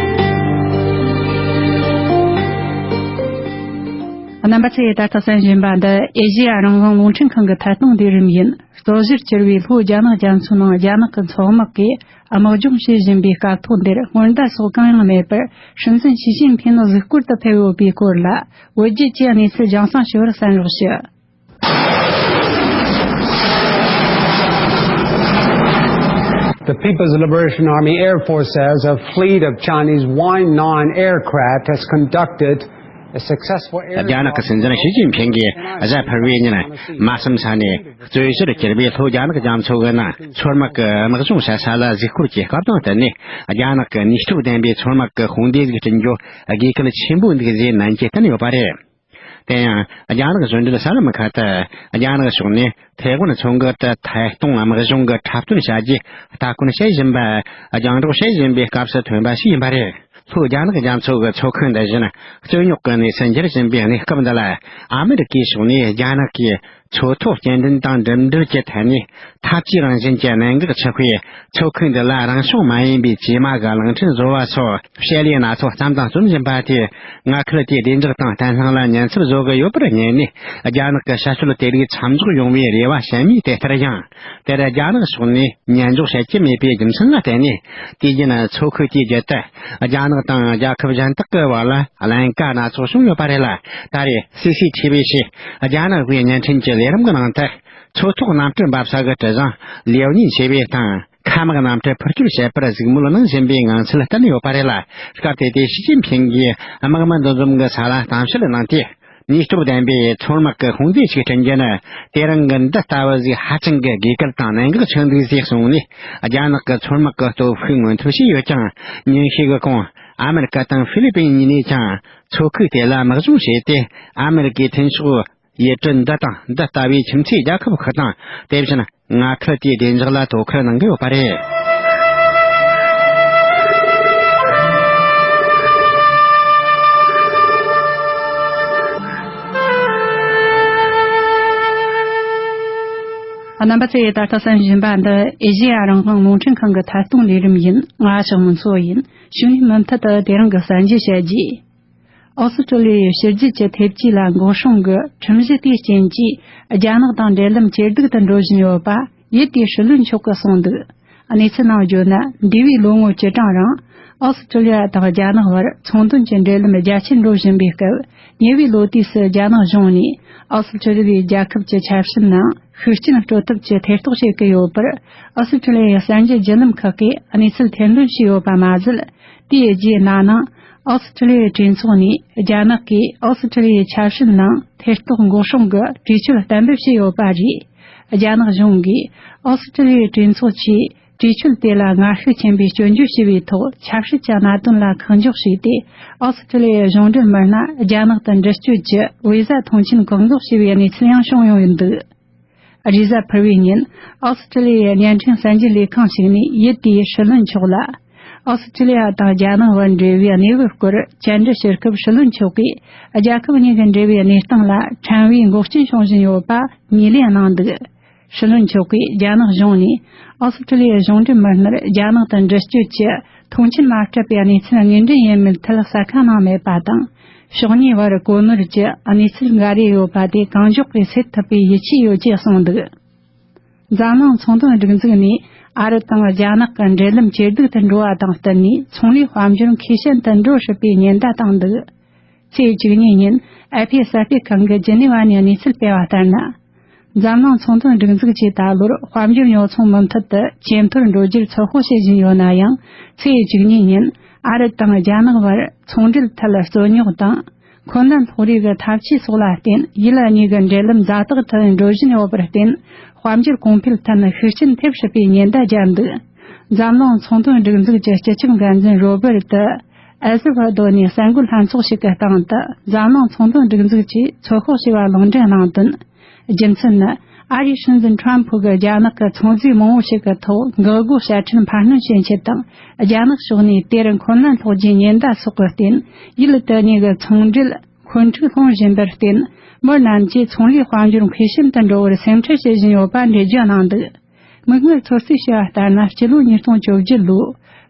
རྣམ་པ་ཚོས་ད་ལྟ་གསན་བཞིན་པ་འདི་ཨེ་ཤེ་ཡ་རང་དབང་རླུང་འཕྲིན་ཁང་གི་ཐད་གཏོང་ལས་རིམ་ཡིན། རྩོད་གཞིར་གྱུར་བའི་ལྷོ་རྒྱ་ནག་རྒྱ་མཚོའི་ནང་རྒྱ་ནག་གི་མཚོ་དམག་གིས་དམག་སྦྱོང་བྱེད་བཞིན་པའི་སྐབས་ཐོག་འདིར་སྔོན་བརྡ་སོགས་གང་ཡང་མེད་པར། སྲིད་འཛིན་ཞི་ཅིན་ཕིན་གཟིགས་སྐོར་དུ་ཕེབས་ཡོད་པའི་སྐོར་ལ། བོད་བརྒྱུད་ཀྱི་གནས་ཚུལ་རྒྱང་སྲིང་ཞུ་བར་གསན་རོགས་ཞུ། The People's Liberation Army Air Force says a fleet of Chinese Y nine aircraft has conducted a successful air རྒྱ་ནག་གི་སྲིད་འཛིན་ཞི་ཅིན་ཕིང་གིས་གཟའ་ཕུར་བུའི་ཉིན་མ་བསམ་ས་ནས་རྩོད་གཞིར་གྱུར་པའི་ལྷོ་རྒྱ་ནག་རྒྱ་མཚོ་གི་ནང་མཚོ་དམག་གི་དམག་སྦྱོང་བྱེད་ས་ལ་གཟིགས་སྐོར་གྱི་སྐབས་དང་བསྟུན་ནས། རྒྱ་ནག་གི་ནུས་སྟོབས་ལྡན་པའི་མཚོ་དམག་གི་དཔུང་སྡེ་ཟིག་བསྐྲུན་རྒྱུ་དགོས་གལ་ཆེན་པོ་འདུག་ཟེར་ནན་གྱིས་བསྟན་ཡོད་པ་རེད། དེ་ཡང་རྒྱ་ནག་གཞུང་འབྲེལ་གསར་ལམ་ཁག་ཏུ། རྒྱ་ནག་ཕྱོགས་ནས་ཐའེ་ཝན་མཚོ་འགག་ཏུ་ཐད་གཏོང་དམག་སྦྱོང་གི་འཁྲབ་སྟོན་བྱ་རྒྱུའི་སྟ་གོན་བྱེད་བཞིན་པ་རྒྱང་སྒྲོག་བྱེད་བཞིན་པའི་སྐབས་སུ་ཐོན་པ་ཞིག་ཡིན་པ་རེད། ལྷོ་རྒྱ་ནག་རྒྱ་མཚོ་གི་མཚོ་ཁུལ་འདི་བཞིན་རྩོད་རྙོག་གི་གནས་སུ་འགྱུར་བཞིན་པའི་གནས་སྐབས་འདི་ལ། ཨ་མི་རི་ཀའི་ཕྱོགས་ནས་རྒྱ་ནག་གིས་ མཚོ་ཐོག་སྐྱེལ་འདྲེན་དང་འགྲིམ་འགྲུལ་གྱི་ཐད་ནས་འཐབ་ཇུས་རང་བཞིན་གྱི་གནད་འགག་ཆགས་པས། མཚོ་ཁུལ་འདི་ལ་རང་བྱུང་མ་ཡིན་པའི་བྱེ་མ་གི་གླིང་ཕྲན་བཟོ་བ་སོགས་བཤད་ལས་སྣ་ཚོགས་བརྩམས་དང་རྩོམ་བཞིན་པ་དེས། མངའ་ཁུལ་དེའི་བདེ་འཇགས་དང་བརྟན་ལྷིང་ལ་ཉེན་ཚབས་བཟོ་གི་ཡོད་པར་ངེས་ནས། རྒྱ་ནག་གི་ཤར་ཕྱོགས་དེ་རིགས་མཚམས་འཇོག་ཡོང་བའི་རེ་བ་བྱེད་མུས་དེ་ལྟར་ཡང་། དེར་རྒྱ་ནག་ཕྱོགས་ནས་ཉན་འཇོག་བྱེད་ཀྱི་མེད་པའི་རྒྱུ་མཚན་ལ་བརྟེན་ནས། དུས་རྒྱུན་མཚོ་ཁུལ་དེའི་རྒྱུད་དུ་རྒྱ་ནག་དང་རྒྱལ་ཁབ་གཞན་དག་གི་བར་ལ་ཀླན་ཀ་སྣ་ཚོགས་བྱུང་ཡོད་པ་རེད་ལ། ད་རེས་སི་སི་ཐི་བི་ཞེས་རྒྱ་ནག་པའི་བརྙན་འཕྲིན་གྱི་ལས་རིམ་གྱི་ནང་དུ། མཚོ་ཐོག་གནམ་གྲུ་འབབ་ས་གི་གྲུ་གཟིངས་ལེའུ་གཉིས་ཕྱེ་བའི་སྟེང་། མཁའ་དམག་གནམ་གྲུ་འཕུར་སྐྱོད་བྱེད་པར་གཟིགས་མོལ་གནང་བཞིན་པའི་ངང་ཚུལ་བསྟན་ཡོད་པ་རེད་ལ། སྐབས་དེ་དུས་ཞི་ཅིན་ཕིང་གིས་དམག་མི་འདུ་འཛོམས་ཀྱི་ས་ལ་གཏམ་བཤད་གནང་སྟེ། ནུས་སྟོབས་ལྡན་པའི་མཚོ་དམག་གི་དཔུང་སྡེ་ཞིག་བསྐྲུན་རྒྱུ་ནི། དེ་རིང་གི་འདི་ལྟ་བུ་ཟིག་ཧ་ཅང་གི་དགོས་གལ་དང་གནད་འགག་ཆགས་འདུག་ཅེས་གསུངས་ནས། རྒྱ་ནག་གི་མཚོ་དམག་གི་སྟོབས་ཤུགས་མངོན་མཐོ་བྱས་ཡོད་ཀྱང་། ཉིན་ཤས་ཀྱི་གོང་ཨ་མེ་རི་ཀ་དང་ཧྥི་ལི་པིན་གཉིས་ནས་ཀྱང་མཚོ་ཁུལ་དེ་ལ་དམག་སྦྱོང་བྱས་ཏེ། ཨ་མེ་རི་ཀའི་མཐུན་ཕྱོགས་ཡུལ་གྲུ་འདི་དང་འདི་ལྟ་བུའི་ཁྱིམ་མཚེས་རྒྱལ་ཁབ་ཁག་དང་། དེ་བཞིན་མངའ་ཁུལ་དེའི་བདེ་འཇགས་ལ་དོ་ཁུར་གནང་གི་ཡོད་པ་རེད། རྣམ་པ་ཚོས་ད་ལྟ་གསན་བཞིན་པ་འདི་ཨེ་ཤེ་ཡ་རང་དབང་རླུང་འཕྲིན་ཁང་གི་ཐད་གཏོང་ལས་རིམ་ཡིན། ང་ཞག་མུན་མཚོ་ཡིན། ཞུ་ནས་མུ་མཐུད་དུ་དེ་རིང་གི་གསར་འགྱུར་བཤད་རྒྱུ། ཨོ་སི་ཀྲི་ལི་ཡའི་ཕྱི་རྒྱལ་གྱི་ཐེབས་ཇུས་ལ་འགོག་སྲུང་གི་ཁྲིམས་གཞི་དེའི་རྐྱེན་གྱིས། རྒྱ་ནག་དང་འབྲེལ་ལམ་ཇེ་སྡུག་ཏུ་འགྲོ་བཞིན་ཡོད་པ་ཡུལ་དེའི་སྲིད་བློན་མཆོག་གིས་གསུངས་འདུག། གནས་ཚུལ་ནང་བརྗོད་ན། འདས་པའི་ལོ་ངོ་བཅུ་གྲངས་རིང་ཨོ་སི་ཀྲི་ལི་ཡ་དང་རྒྱ་ནག་བར་ཚོང་དོན་གྱི་འབྲེལ་ལམ་རྒྱ་ཆེར་འགྲོ་བཞིན་པའི་སྐབས། ཉེ་བའི་ལོ་དུས་སུ་རྒྱ་ནག་གཞུང་ནས་ཨོ་སི་ཀྲི་ལི་ཡའི་རྒྱལ་ཁབ་ཀྱི་ཆབ་སྲིད་ནང་ཤུགས་རྐྱེན་སྤྲོད་ཐབས་ཀྱི་ཐེ་གཏོགས་བྱེད་ཀྱི་ཡོད་པར། ཨོ་སི་ཀྲི་ལི་ཡའི་གསར་འགྱུར་བརྒྱུད་ལམ་ཁག་གིས་གནས་ཚུལ་ཐེར་འདོན་བྱས་ཡོད་པ་མ་ཟད། དེའི་རྗེས་ན་ནིང་ཨོ་སི་ཀྲི་ལི་ཡའི་གྲོས་ཚོགས་ནས་རྒྱ་ནག་གིས་ཨོ་སི་ཀྲི་ལི་ཡའི་ཆབ་སྲིད་ནང་ཐེ་གཏོགས་འགོག་སྲུང་གི་གྲོས་ཆོད་གཏན་འབེབས་བྱས་ཡོད་པ་རེད། རྒྱ་ནག་གཞུང་གིས་ཨོ་སི་ཀྲི་ལི་ཡའི་གྲོས་ཚོགས་ཀྱིས་གྲོས་ཆོད་དེ་ལ་ངར་ཤུགས་ཆེན་པོས་སྐྱོན་བརྗོད་བྱས་པའི་ཐོག། ཆབ་སྲིད་ཀྱི་གནད་དོན་ལ་ཁག་འཇོག་བྱས་ཏེ། ཨོ་སི་ཀྲི་ལི་ཡའི་གཞུང་འབྲེལ་མི་སྣ་རྒྱ་ནག་ཏུ་འགྲུལ་སྐྱོད་ཀྱི་བི་ཟ་ཐོངས་མཆན་བཀག་འགོག་བྱས་པའི་གནས་ཚུལ་ཡང་བྱུང་ཡོད་འདུག། རེས་གཟའ་ཕུར་བུའི་ཉིན་ཨོ་སི་ཀྲི་ལི་ཡའི་བརྙན་འཕྲིན་གསར་འགྱུར་ལས་ཁང་ཞིག་ནས་ཡུལ་དེའི་སྲིད་བློན་མཆོག་ལ། ཨོ་སི་ཀྲི་ལི་ཡ་དང་རྒྱ་ནག་བར་འབྲེལ་བའི་གནས་བབ་སྐོར་བཅར་འདྲི་ཞུ་སྐབས། སྲིད་བློན་མཆོག་གིས་རྒྱལ་ཁབ་གཉིས་ཀྱི་འབྲེལ་བའི་གནས་སྟངས་ལ་ཕྲན་བུའི་འགོག་རྐྱེན་བྱུང་བཞིན་ཡོད་པ་ངོས་ལེན་གནང་འདུག། སྲིད་བློན་མཆོག་གིས་རྒྱ་ནག་གཞུང་ནས་ཨོ་སི་ཀྲི་ལི་ཡའི་གཞུང་འབྲེལ་མི་སྣར་རྒྱ་ནག་ཏུ་འགྲུལ་སྐྱོད་ཀྱི་ཐོངས་མཆན་མ་སྤྲད་པའི་གནས་ཚུལ་དངོས་འབྲེལ་ཡིན་མིན་ཐད་གསལ་ཁ་གནང་མེད་པ་དང་། ཕྱོགས་གཉིས་བར་གོ་ནོར་གྱི་གནས་ཚུལ་འགའ་རེ་ཡོད་པ་དེ་གང་མགྱོགས་ཀྱིས་སེལ་ཐུབ་པའི་ཡིད་ཆེས་ཡོད་ཅེས་གསུངས་འདུག། འཛམ་གླིང་ཚོང་དོན་སྒྲིག་འཛུགས་ནས་ཨ་རི་དང་རྒྱ་ནག་གི་འབྲེལ་ལམ་ཇེ་སྡུག་ཏུ་འགྲོ་བ་དང་བསྟུན་ནས། ཚོང་ལས་དཔལ་འབྱོར་མཁས་ཅན་དུ་འགྲོ་སྲིད་པའི་ཉེན་བརྡ་བཏང་འདུག། ཚེས་བཅུ་གཉིས་ཉིན་ཨེ་ཕི་གསར་སྤེལ་ཁང་གིས་ཇི་ནི་ཝ་ནས་གནས་ཚུལ་སྤེལ་བ་ལྟར་ན། འཛམ་གླིང་ཚོང་དོན་སྒྲིག་འཛུགས་ཀྱིས་ད་ལོར་དཔལ་འབྱོར་ཉོ་ཚོང་མུ་མཐུད་དུ་ཇེ་མཐོར་འགྲོ་རྒྱུར་ཚོད་དཔག་བྱེད་བཞིན་ཡོད་ན་ཡང་། ཚེས་བཅུ་གཉིས་ཉིན་ཨ་རི་དང་རྒྱ་ནག་བར་ཚོང་འབྲེལ་ཐད་རྩོད་རྙོག་དང་། འཁོན་ལན་སློག་རེས་ཀྱི་འཐབ་ཇུས་སོགས་ལ་བརྟེན། ཡུལ་གཉིས་ཀྱི་འབྲེལ་ལམ་ཛ་དྲག་ཏུ་འགྲོ་བཞིན་ཡོད་པར་བརྟེན། དཔལ་འབྱོར་གོང་འཕེལ་ཐད་ནས་ཤུགས་རྐྱེན་ཐེབས་སྲིད་པའི་ཉེན་བརྡ་བརྒྱབ་འདུག། འཛམ་གླིང་ཚོང་དོན་སྒྲིག་འཛུགས་ཀྱི་སྤྱི་ཁྱབ་འགན་འཛིན་རོ་བེར་ཏི་ཨེ་ཟི་ཝར་དོ་ནས་གསར་འགོད་ལྷན་ཚོགས་ཤིག་གི་སྟེང་དུ། འཛམ་གླིང་ཚོང་དོན་སྒྲིག་འཛུགས་ཀྱིས་ཚོད་དཔག་བྱས་པ་ལུང་འདྲེན་གནང་དོན། རྒྱུ་མཚན་ནི། ཨ་རིའི་སྲིད་འཛིན་ཁྲོམ་ཕུ་གིས་རྒྱ་ནག་གི་ཚོང་རྫས་མང་བོ་ཞིག་གི་ཐོག་འགག་སྒོ་ཞྭ་ཁྲལ་འཕར་སྣོན་བྱེད་ཆེད་དང་། རྒྱ་ནག་ཕྱོགས་ནས་དེར་འཁོན་ལན་སློག་རྒྱུའི་ཉེན་བརྡ་སོགས་ཀྱི་རྐྱེན། ཡུལ་དེ་གཉིས་ཀྱི་ཚོང་འབྲེལ་འཁོན་འཁྲུག་སློང་བཞིན་པར་བརྟེན། མི་རྣམས་ཀྱིས་ཚོང་ལས་དཔལ་འབྱོར་མཁས་ཤིན་ཏུ་འགྲོ་བར་སེམས་ཁྲལ་བྱེད་བཞིན་ཡོད་པ་འགྲེལ་བརྗོད་གནང་འདུག། མིག་སྔར་ཚོད་རྩིས་བྱས་པ་ལྟར་ན། སྤྱི་ལོ་ཉིས་སྟོང་བཅོ་བརྒྱད་ལོའི་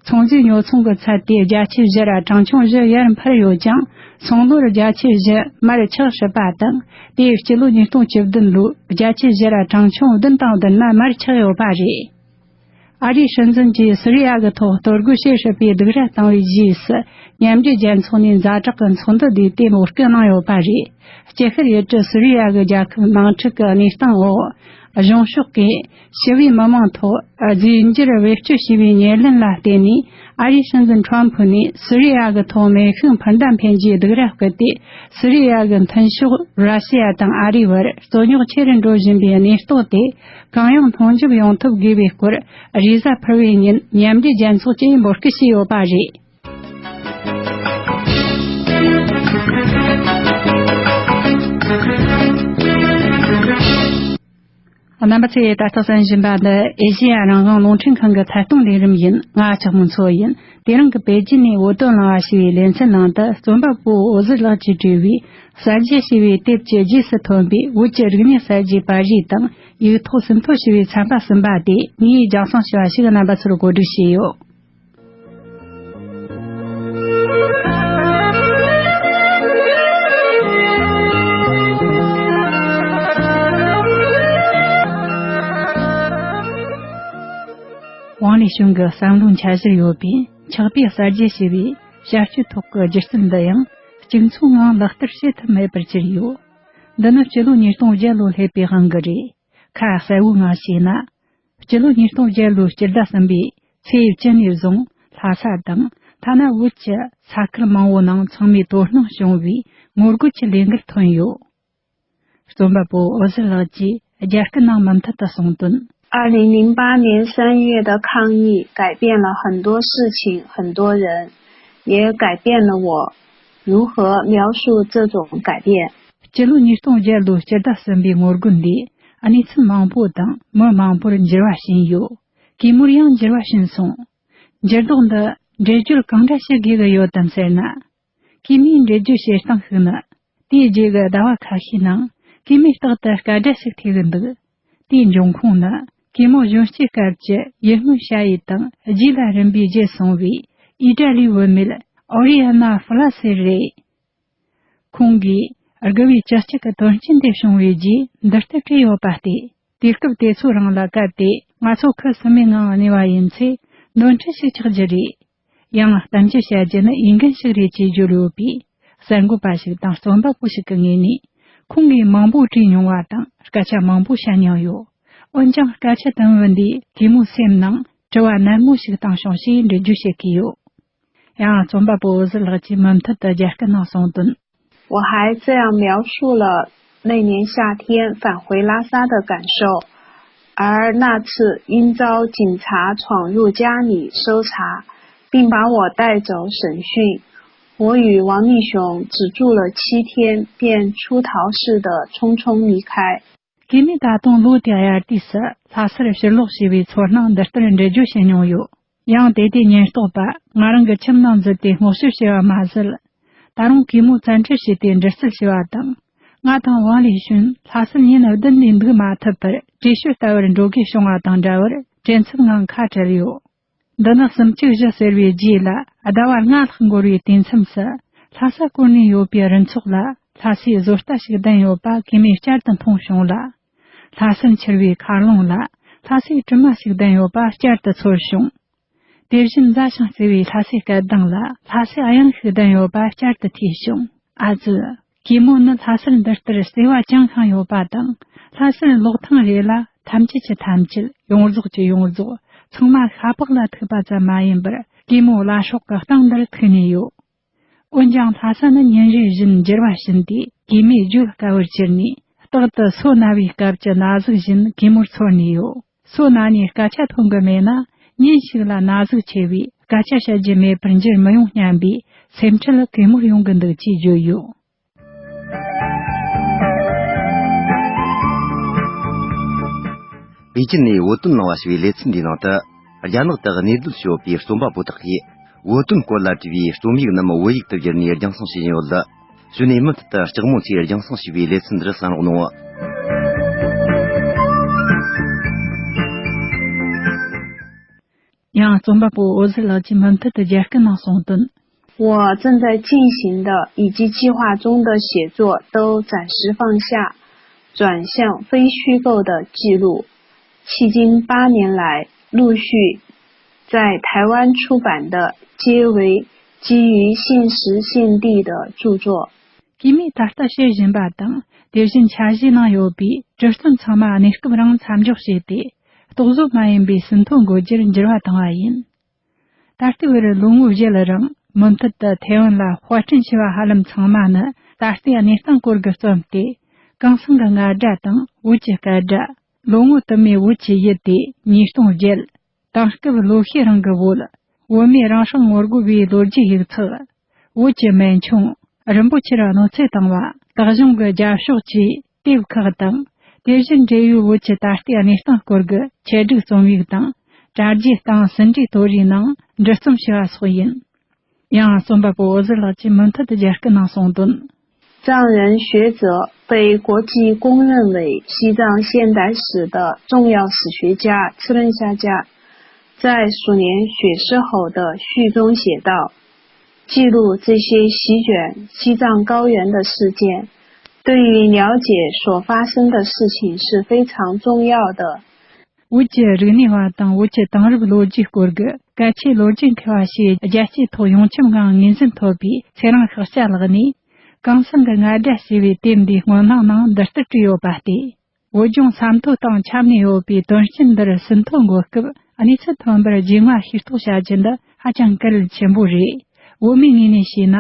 ཚོང་རྫས་ཉོ་ཚོང་གི་ཚད་དེ་བརྒྱ་ཆ་བཞི་ར་གྲངས་ཆུང་བཞི་ཡར་འཕར་ཡོད་ཀྱང་། སོང་ལོར་བརྒྱ་ཆ་བཞི་མར་ཆག་སྲིད་པ་དང་། དེ་སྤྱི་ལོ་ཉིས་སྟོང་བཅུ་བདུན་ལོའི་བརྒྱ་ཆ་བཞི་ར་གྲངས་ཆུང་བདུན་དང་བདུན་མ་མར་ཆག་ཡོད་པ་རེད། ཨ་རིའི་སྲིད་འཛིན་གྱིས་སི་རི་ཡ་གི་ཐོག་གཏོར་རྒོལ་བྱེད་སྲིད་པའི་སྡིགས་ར་བཏང་བའི་རྗེས་སུ། མཉམ་འབྲེལ་རྒྱལ་ཚོགས་ནས་ཛ་དྲག་གི་ཚོགས་འདུ་བསྡུས་ཏེ་འབོད་སྐུལ་གནང་ཡོད་པ་རེད། སྐྱེ་ཤར་ཡུལ་གྲུ་སི་རི་ཡ་གི་རྒྱལ་ཁབ་ནང་འཁྲུག་གི་གནས་སྟངས་འོག། གཞུང་ཕྱོགས་ཀྱིས་ཞི་བའི་མི་མང་ཐོག་རྫས་འགྱུར་བེད་སྤྱོད་བྱས་པའི་ཉེར་ལེན་ལ་བརྟེན་ནས། ཨ་རིའི་སྲིད་འཛིན་ཁྲོམ་ཕུ་ནས་སི་རི་ཡ་གི་ཐོག་མེ་ཤུགས་འཕུར་མདའ་འཕེན་རྒྱུའི་སྡིགས་ར་བསྐུལ་ཏེ། སི་རི་ཡ་གི་མཐུན་ཕྱོགས་ར་ཤི་ཡ་དང་ཨ་རིའི་བར་རྩོད་རྙོག་ཆེ་རུ་འགྲོ་བཞིན་པའི་གནས་སྟངས་དེ་གང་ཡོང་སྙིང་སྟོབས་ཡོང་ཐབས་དགོས་པའི་སྐོར། རེས་གཟའ་ཕུར་བུའི་ཉིན་མཉམ་འབྲེལ་རྒྱལ་ཚོགས་ཀྱིས་འབོད་སྐུལ་བྱས་ཡོད་པ་རེད། རྣམ་པ་ཚོས་ད་ལྟ་གསན་བཞིན་པ་འདི་ཨེ་ཤེ་ཡ་རང་དབང་རླུང་འཕྲིན་ཁང་གི་ཐད་གཏོང་ལས་རིམ་ཡིན། ང་ལྕགས་མོ་མཚོ་ཡིན། དེ་རིང་གི་པེ་ཅིན་ནས་བོད་དོན་གླེང་བ་ཞེས་པའི་ལེ་ཚན་ནང་དུ། རྩོམ་པ་པོ་འོད་ཟེར་ལགས་ཀྱིས་བྲིས་པའི་གསར་བརྗེ་ཞེས་པའི་དེབ་ཀྱི་རྗེས་སུ་ཐོན་པའི་བོད་ཀྱི་རིག་གནས་གསར་བརྗེའི་པར་རིས་དང་། ཡིག་ཐོག་ཟིན་ཐོ་ཞེས་པའི་ཚན་པ་གསུམ་པ་དེ་ངས་རྒྱང་སྲིང་ཞུ་བ་ཞིག་རྣམ་པ་ཚོར་གོ་སྒྲིག་བྱས་ཡོད། ཝང་ལི་ཞུན་གྱི་བསམ་བློའི་འཆར་གཞིར་ཡོད་པའི་འཁྱག་པའི་གསར་བརྗེ་ཞེས་པའི་ཞབས་ཞུའི་ཐོག་གི་སྒྱུ་རྩལ་འདི་ཡང་གཅིག་མཚུངས་ངང་ལག་བསྟར་བྱེད་ཐུབ་མེད་པར་གྱུར་ཡོད། འདི་ནི་སྤྱི་ལོ་ཉིས་སྟོང་བརྒྱད་ལོ་སླེབས་པའི་དབང་གིས་རེད། ཁ་གསལ་བོའི་ངང་བཤད་ན། སྤྱི་ལོ་ཉིས་སྟོང་བརྒྱད་ལོའི་སྤྱི་ཟླ་གསུམ་པའི་ཚེས་བཅུ་ནས་བཟུང་། ལྷ་ས་དང་ཐ་ན་བོད་ཀྱི་ས་ཁུལ་མང་བོ་ནང་ཚང་མས་དོ་སྣང་བྱུང་བའི་ངོ་རྒོལ་གྱི་ལས་འགུལ་ཐོན་ཡོད། རྩོམ་པ་པོ་འོད་ཟེར་ལགས་ཀྱིས་རྒྱ་སྐད་ནང་མུ་མཐུད་དུ་གསུངས་དོན། 二零零八年三月的抗议改变了很多事情、很多人，也改变了我如何描述这种改变。 སྤྱི་ལོ་ཉིས་སྟོང་བརྒྱད་ལོའི་སྤྱི་ཟླ་གསུམ་པའི་ངོ་རྒོལ་འདིས་གནས་ཚུལ་མང་པོ་དང་མི་མང་པོར་འགྱུར་བ་ཕྱིན་ཡོད། གུས་མོར་ཡང་འགྱུར་བ་ཕྱིན་སོང་། འགྱུར་ལྡོག་འདི་འགྲེལ་བརྗོད་གང་འདྲ་བྱེད་དགོས་ཀྱི་ཡོད་དམ་ཟེར་ན། གུས་མོས་འགྲེལ་བརྗོད་བྱེད་སྟངས་ཤིག་ནི། དེའི་རྗེས་ཀྱི་ཟླ་བ་ཁ་ཤས་ནང་གུས་མོས་རྟག་ཏུ་སྐད་སྒྲ་ཞིག་ཐོས་ཀྱི་འདུག། དེའི་འབྱུང་ཁུངས་ནི། གུས་མོ་གཞོན་སྐྱེས་སྐབས་ཀྱི་ཡིད་སྨོན་བྱ་ཡུལ་དང་རྗེས་ལ་རིམ་པས་བརྗེད་སོང་བའི་ཨི་ཏྲ་ལིའི་བུད་མེད་ཨོ་རི་ཨ་ན་ཧྥུ་ལ་སེར་རེད། ཁོང་གིས་དགུ་བའི་བཅུ་གཅིག་གི་དོན་རྐྱེན་དེ་བྱུང་བའི་རྗེས་འདི་ལྟར་བྲིས་ཡོད་པ་སྟེ། དུས་སྐབས་དེ་ཚོའི་རིང་ལ་གལ་ཏེ་ང་ཚོ་ཁུ་སིམ་མེའི་ངང་གནས་པ་ཡིན་ཚེ། འདོན་འཕྲི་ཞིག་ཆགས་རྒྱུ་རེད། ཡང་གཏམ་རྒྱུད་བཤད་རྒྱུ་ནི་འོས་འགན་ཞིག་རེད་ཅེས་བརྗོད་ཡོད་པའི་གསར་འགོད་པ་ཞིག་དང་རྩོམ་པ་པོ་ཞིག་གི་ངོས་ནས། ཁོང་གིས་མང་པོ་བྲིས་མྱོང་བ་དང་སྐད་ཆ་མང་པོ་བཤད་མྱོང་ཡོད། འོན་ཀྱང་སྐད་ཆ་དུམ་བུ་འདིས་གུས་མོའི་སེམས་ནང་དྲི་བ་ནན་མོ་ཞིག་བཏང་བྱུང་ཞེས་འགྲེལ་བརྗོད་བྱེད་ཀྱི་ཡོད། ཡང་རྩོམ་པ་པོ་འོད་ཟེར་ལགས་ཀྱིས་མུ་མཐུད་དུ་རྒྱ་སྐད་ནང་གསུངས་དོན། 我还这样描述了那年夏天返回拉萨的感受，而那次因遭警察闯入家里搜查，并把我带走审讯。我与王立雄只住了七天，便出逃似的匆匆离开。 གུས་མོས་ད་དུང་ལོ་དེ་དབྱར་དུས་སུ་ལྷ་སར་ཕྱིར་ལོག་བྱས་པའི་ཚོར་སྣང་འདི་ལྟར་འགྲེལ་བརྗོད་བྱེད་མྱོང་ཡོད། ཡང་དེ་དུས་ཉེན་རྟོག་པ་ང་རང་གི་ཁྱིམ་ནང་འཛུལ་ཏེ་སྔོག་བཤེར་བྱས་པ་མ་ཟད། ད་རུང་གུས་མོ་བཙན་ཁྲིད་བྱས་ཏེ་འདྲི་རྩད་བྱས་པ་དང་། ང་དང་ཝང་ལི་ཞུན་ལྷ་སར་ཉིན་བདུན་ལས་འདུག་མ་ཐུབ་པར་བྲོས་བྱོལ་ལྟ་བུར་འགྲོ་དགོས་བྱུང་བ་དང་འདྲ་བར་བྲེལ་འཚུབ་ངང་ཁ་བྲལ་ཡོད། འདི་ནི་གསུམ་བཅུ་བཞི་ཟེར་བའི་རྗེས་ལ་ཟླ་བ་ལྔ་ལྷག་འགོར་བའི་དུས་མཚམས་སུ། ལྷ་ས་བསྐོར་ནས་ཡོད་པའི་རུ་ཚོགས་ལ་ལྷ་སའི་བཟོ་ལྟ་ཞིག་ལྡན་ཡོད་པ་གུས་མོས་བསྐྱར་དུ་མཐོང་བྱུང་ལ། ལྷ་སར་འཁྱེར་བའི་མཁར་རླུང་ལ་ལྷ་སའི་གྲིབ་མ་ཞིག་ལྡན་ཡོད་པ་བསྐྱར་དུ་ཚོར་བྱུང་། དེ་བཞིན་མཛའ་ཞིང་བརྩེ་བའི་ལྷ་སའི་སྐད་གདངས་ལ་ལྷ་སའི་དབྱངས་ཤིག་ལྡན་ཡོད་པ་བསྐྱར་དུ་ཐོས་བྱུང་། ཨ་ཙི། གུས་མོ་ནི་ལྷ་སར་འདི་ལྟར་བརྩེ་བ་བཅངས་ཤིང་ཡོད་པ་དང་། ལྷ་སར་ལོག་ཐེངས་རེ་ལ་ཐམས་ཅད་ཀྱི་ཐམས་ཅད། ཡོངས་རྫོགས་ཀྱི་ཡོངས་རྫོགས། ཚང་མ་ཤ་པགས་ལ་ཐུག་པ་ཙམ་མ་ཡིན་པར། གུས་མོ་བླ་སྲོག་གི་གཏིང་འདིར་ཐུག་ནས་ཡོད། འོན་ཀྱང་ལྷ་ས་ནི་ཉིན་རེ་བཞིན་འགྱུར་བ་ཕྱིན་ཏེ། གུས་མོས་བརྗོད་དཀའ་བར་གྱུར་ནས། རྟག་ཏུ་སོ་ན་བའི་སྐབས་ཀྱི་ན་ཟུག་བཞིན་གུས་མོར་ཚོར་ནས་ཡོད། སོ་ན་ནས་སྐད་ཆ་ཐོན་གི་མེད་ན། ཉིན་ཞིག་ལ་ན་ཟུག་ཆེ་བས་སྐད་ཆ་བཤད་རྒྱུ་མེད་པར་འགྱུར་མི་ཡོང་སྙམ་པའི་སེམས་ཁྲལ་གུས་མོར་ཡོང་གི་འདུག་ཅེས་བརྗོད་ཡོད། པེ་ཅིན་ནས་བོད་དོན་གླེང་བ་ཞེས་པའི་ལེ་ཚན་འདིའི་ནང་དུ། རྒྱ་ནག་ཏུ་གནས་སྡོད་བྱེད་ཡོད་པའི་རྩོམ་པ་པོ་དག་གིས། བོད་དོན་སྐོར་ལ་བྲིས་པའི་རྩོམ་ཡིག་རྣམས་བོད་ཡིག་ཏུ་བསྒྱུར་ནས་རྒྱང་སྲིང་བྱེད་བཞིན་ཡོད། གཞུག་ནས་མུ་མཐུད་དུ་ལྕགས་མོ་ཚོས་རྒྱང་སྲིང་བྱས་པའི་ལེ་ཚན་འདིར་གསན་རོགས་གནང་། ཡང་རྩོམ་པ་པོ་འོད་ཟེར་ལགས་ཀྱིས་མུ་མཐུད་དུ་རྒྱ་སྐད་ནང་གསུངས་དོན། 我正在进行的以及计划中的写作都暂时放下，转向非虚构的记录。迄今八年来，陆续在台湾出版的皆为基于现时现地的著作。 གུས་མོས་ད་ལྟ་བཤད་བཞིན་པ་དང་། དེ་བཞིན་འཆར་གཞིའི་ནང་ཡོད་པའི་དྲི་བརྩད་ཚང་མ་གནས་སྐབས་རིང་མཚམས་འཇོག་བྱས་ཏེ། རྟོག་བཟོ་མ་ཡིན་པའི་ཟིན་ཐོ་འགོད་རྒྱུར་འགྱུར་བ་བཏང་བ་ཡིན། ད་ལྟའི་བར་ལོ་ངོ་བརྒྱད་རིང་མུ་མཐུད་དུ་ཐེ་ཝན་ལ་དཔར་སྐྲུན་བྱས་པ་ཧ་ལམ་ཚང་མ་ནི། ད་ལྟའི་གནས་སྟངས་སྐོར་གྱི་རྩོམ་སྟེ། གུང་སེང་གི་རྔ་སྒྲ་དང་བོད་ཀྱི་སྐད་སྒྲ། ལོ་ངོ་དུ་མའི་བོད་ཀྱི་ཡུལ་ཏེ་ཉིས་སྟོང་བརྒྱད། དེང་སྐབས་ལོ་ཤས་རིང་གི་བོད། བོད་མིའི་རང་སྲོག་ངོ་རྒོལ་བའི་ལོ་རྒྱུས་ཡིག་ཚགས། བོད་ཀྱི་སྨན་ཆུང་། རིན་པོ་ཆེར་གནོད་འཚེ་བཏང་བ། དག་གཞུང་གི་རྒྱབ་ཕྱོགས་ཀྱི་དེབ་ཁག་དང་། དེ་བཞིན་འབྲེལ་ཡོད་བོད་ཀྱི་ད་ལྟའི་གནས་སྟངས་སྐོར་གྱི་ཆེད་སྒྲིག་རྩོམ་ཡིག་དང་ དྲ་རྒྱའི་སྟེང་ཟིན་བྲིས་དོ་རིགས་ནང་འབྲི་རྩོམ་བྱས་པ་སོགས་ཡིན། ཡང་རྩོམ་པ་པོ་འོད་ཟེར་ལགས་ཀྱིས་མུ་མཐུད་དུ་རྒྱ་སྐད་ནང་གསུངས་དོན། 藏人学者被国际公认为西藏现代史的重要史学家次仁夏加在《数年雪狮吼》的序中写道：记录这些席卷西藏高原的事件，对于了解所发生的事情是非常重要的。 བོད་ཀྱི་རིག་གནས་པ་དང་བོད་ཀྱི་དེང་རབས་ལོ་རྒྱུས་སྐོར་གྱི་སྐད་ཆའི་ལོ་རྒྱུས་འཁེལ་བ་ཞེས་རྒྱལ་སྤྱིའི་ཐོག་ཡོངས་ཁྱབ་ངང་ངོས་འཛིན་ཐོབ་པའི་ཚེ་རིང་ཤཱཀྱ་ལགས་ནས། གངས་སེང་གི་མངའ་སྡེ་ཞེས་པའི་དེབ་འདིའི་སྔོན་གླེང་ནང་འདི་ལྟར་བྲིས་ཡོད་པ་སྟེ། བོད་ལྗོངས་ས་མཐོའི་སྟེང་ཁྱབ་གནས་ཡོད་པའི་དོན་རྐྱེན་འདིར་ཟིན་ཐོ་འགོད་སྐབས་གནས་ཚུལ་ཐོན་པར་རྗེས་མ་ཤེས་རྟོགས་བྱ་རྒྱུ་འདི་ཧ་ཅང་གལ་ཆེན་པོ་རེད། བོད་མིའི་ངོས་ནས་བཤད་ན།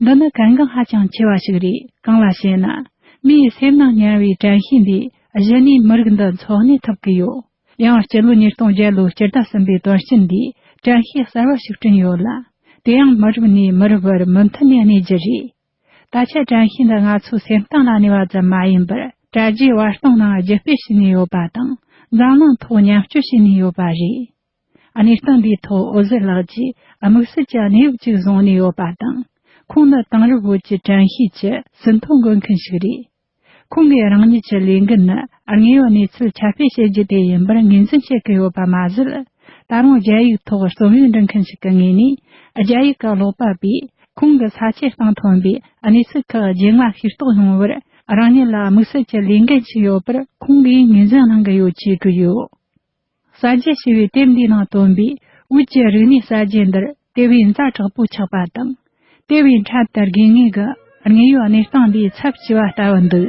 འདི་ནི་གལ་འགངས་ཧ་ཅང་ཆེ་བ་ཞིག་རེད། གང་ལ་ཞེ་ན། མིའི་སེམས་ནང་ཉར་བའི་དྲན་ཤེས་འདིས་གཞི་ནས་མི་རིགས་འདི་འཚོ་གནས་ཐུབ་ཀྱི་ཡོད། ཡང་སྤྱི་ལོ་ཉིས་སྟོང་བརྒྱད་ལོའི་སྤྱི་ཟླ་གསུམ་པའི་དོན་རྐྱེན་འདིས་དྲན་ཤེས་གསར་བ་ཞིག་བསྐྲུན་ཡོད་ལ། དེ་ཡང་མི་རབས་ནས་མི་རབས་བར་མུ་མཐུད་ནས་གནས་རྒྱུ་རེད། ད་ཆ་དྲན་ཤེས་འདི་ང་ཚོའི་སེམས་གཏིང་ལ་གནས་པ་ཙམ་མ་ཡིན་པར། དྲ་རྒྱའི་བར་སྟོང་ནང་བརྒྱུད་སྤེལ་བྱས་ནས་ཡོད་པ་དང་། འཛམ་གླིང་ཐོག་མཉམ་སྤྱོད་བྱས་ནས་ཡོད་པ་རེད། གནས་སྟངས་འདིའི་ཐོག་འོད་ཟེར་ལགས་ཀྱིས་དམིགས་བསལ་གྱི་གནས་བབ་ཅིག་བཟུང་ནས་ཡོད་པ་དང་། ཁོང་ནི་དེང་རབས་བོད་ཀྱི་དྲན་ཤེས་ཀྱི་ཟིན་ཐོ་འགོད་མཁན་ཞིག་རེད། ཁོང་གིས་རང་ཉིད་ཀྱི་ལས་འགན་ནི་དངོས་ཡོད་གནས་ཚུལ་ཁྱབ་སྤེལ་བྱེད་རྒྱུ་དེ་ཡིན་པར་ངོས་འཛིན་བྱེད་ཀྱི་ཡོད་པ་མ་ཟད། ད་རུང་རྒྱ་ཡིག་ཐོག་རྩོམ་ཡིག་འབྲི་མཁན་ཞིག་གི་ངོས་ནས། རྒྱ་ཡིག་གི་ཀློག་པ་པས་ཁོང་གི་ས་ཆའི་སྟེང་ཐོན་པའི་གནས་ཚུལ་ཁག་རྗེས་མ་ཤེས་རྟོགས་ཡོང་བར་རང་ཉིད་ལ་དམིགས་བསལ་གྱི་ལས་འགན་ཞིག་ཡོད་པར་ཁོང་གིས་ངོས་འཛིན་གནང་གི་ཡོད་ཅེས་བྲིས་ཡོད། གསར་བརྗེ་ཞེས་པའི་དེབ་འདིའི་ནང་བཏོན་པའི་བོད་ཀྱི་རིག་གནས་གསར་བརྗེ་འདིར་དེ་བས་ཛ་དྲག་པོ་ཆགས་པ་དང་། དེ་བས་འཕྲལ་དུ་དགོས་ངེས་ཀྱི་དངོས་ཡོད་གནས་སྟངས་འདིའི་ཚབ་བྱས་པ་ལྟ་བུ་འདུག།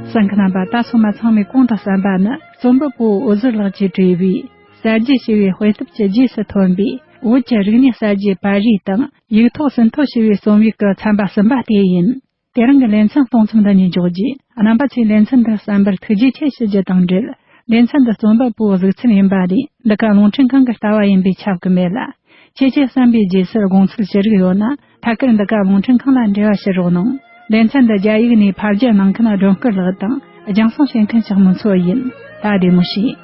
གསན་མཁན་རྣམ་པ། ད་སོ་མ་ཚང་མས་གོང་དུ་གསན་པ་ནི་རྩོམ་པ་པོ་འོད་ཟེར་ལགས་ཀྱིས་བྲིས་པའི་གསར་བརྗེ་ཞེས་པའི་དཔེ་དེབ་ཀྱི་རྗེས་སུ་ཐོན་པའི་བོད་ཀྱི་རིག་གནས་གསར་བརྗེའི་པར་རིས་དང་ཡིག་ཐོག་ཟིན་ཐོ་ཞེས་པའི་རྩོམ་ཡིག་གི་ཚན་པ་གསུམ་པ་དེ་ཡིན། དེ་རིང་གི་ལེ་ཚན་གཏོང་མཚམས་འདི་ནས་འཇོག་རྗེས། རྣམ་པ་ཚོས་ལེ་ཚན་འདི་གསན་པར་ཐུགས་རྗེ་ཆེ་ཞུ་རྒྱུ་དང་འབྲེལ། ལེ་ཚན་འདི་རྩོམ་པ་པོའི་གཟིགས་ཚུལ་ཡིན་པ་ལས་འདི་ག་རླུང་འཕྲིན་ཁང་གི་ལྟ་བ་ཡིན་པས་ཁྱབ་ཀྱི་མེད་ལ། ཁྱེད་ཀྱིས་གསན་པའི་རྗེས་སུ་དགོངས་ཚུལ་ཅི་རིགས་ཡོད་ན། ཐད་ཀར་འདི་ག་རླུང་འཕྲིན་ཁང་ལ་འབྲེལ་བ་བྱེད་རོགས་གནང་། ལེ་ཚན་འདི་རྒྱ་ཡིག་ནས་ཕབ་སྒྱུར་གནང་མཁན་སྒྲོན་སྐུ་ལགས་དང་། རྒྱང་སྲིང་བྱེད་མཁན་ཞག་མོ་མཚོ་ཡིན། ད་བདེ་མོ་བྱོས།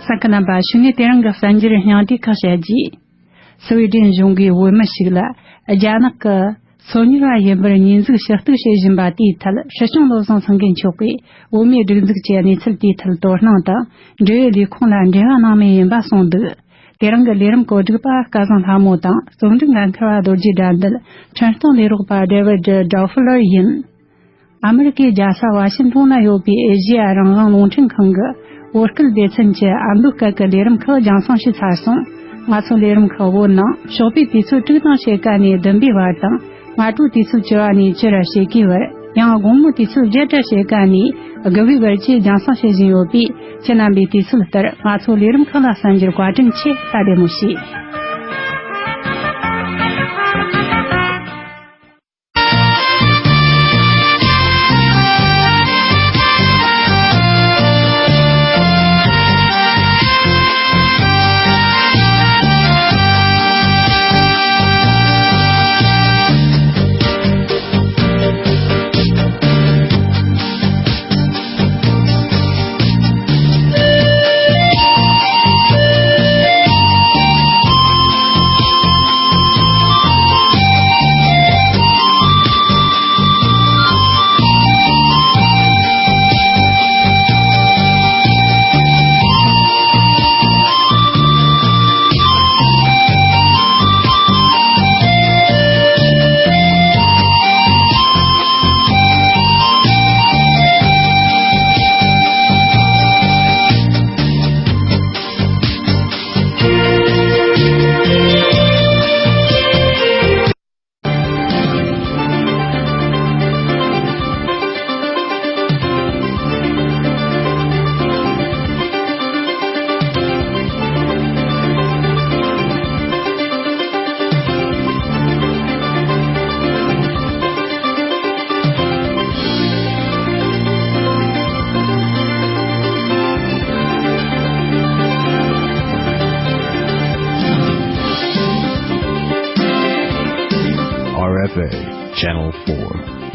གསན་མཁན་རྣམ་པ། གཞུག་ནས་དེ་རིང་གི་གསར་འགྱུར་སྙིང་བསྡུས་ཁག་བཤད་རྒྱུ། སི་ཝེ་ཌེན་གཞུང་གིས་བོད་མི་ཞིག་ལ་རྒྱ་ནག་གི་སོ་ཉུལ་བ་ཡིན་པར་ཉེས་འཛུགས་ཞུ་གཏུག་བྱེད་བཞིན་པ་དེའི་ཐད། སྲིད་སྐྱོང་བློ་བཟང་སེང་གེ་མཆོག་གིས་བོད་མིའི་སྒྲིག་འཛུགས་ཀྱི་གནས་ཚུལ་དེའི་ཐད་དོ་སྣང་དང་། འབྲེལ་ཡོད་ལས་ཁུངས་ལ་འབྲེལ་བ་གནང་མུས་ཡིན་པ་གསུངས་འདུག། དེ་རིང་གི་ལས་རིམ་གོ་སྒྲིག་པ་སྐལ་བཟང་ལྷ་མོ་དང་། རྩོམ་སྒྲིག་འགན་འཁུར་བ་རྡོ་རྗེ་དགྲ་འདུལ། འཕྲིན་གཏོང་ལས་རོགས་པ་ཌེ་ཝིཌ་ཌོ་ཕུ་ལར་ཡིན། ཨ་མི་རི་ཀའི་རྒྱལ་ས་ཝ་ཤིང་ཏོན་ན་ཡོད་པའི་ཨེ་ཤེ་ཡ་རང་དབང་རླུང་འཕྲིན་ཁང་གི་བོད་སྐད་སྡེ་ཚན་གྱི་ཨ་མདོ་སྐད་ཀྱི་ལས་རིམ་ཁག་རྒྱང་སྲིང་ཞུས་ཚར་སོང་། ང་ཚོའི་ལས་རིམ་ཁག་བོད་ནང་ཞོགས་པའི་དུས་ཚོད་དྲུག་དང་ཕྱེད་ཀ་ནས་བདུན་པའི་བར་དང་། སྔ་དྲོའི་དུས་ཚོད་བཅུ་པ་ནས་བཅུ་ར་ཕྱེད་ཀའི་བར། ཡང་དགོང་མོའི་དུས་ཚོད་བརྒྱད་དྲ་ཕྱེད་ཀ་ནས་དགུ་པའི་བར་བཅས་རྒྱང་སྲིང་བྱེད་བཞིན་ཡོད་པས། ཁྱེད་རྣམ་པས་དུས་ཚོད་ལྟར་ང་ཚོའི་ལས་རིམ་ཁག་ལ་གསན་རྒྱུར་བཀའ་དྲིན་ཆེ། ད་བདེ་མོ་བྱོས། Channel four.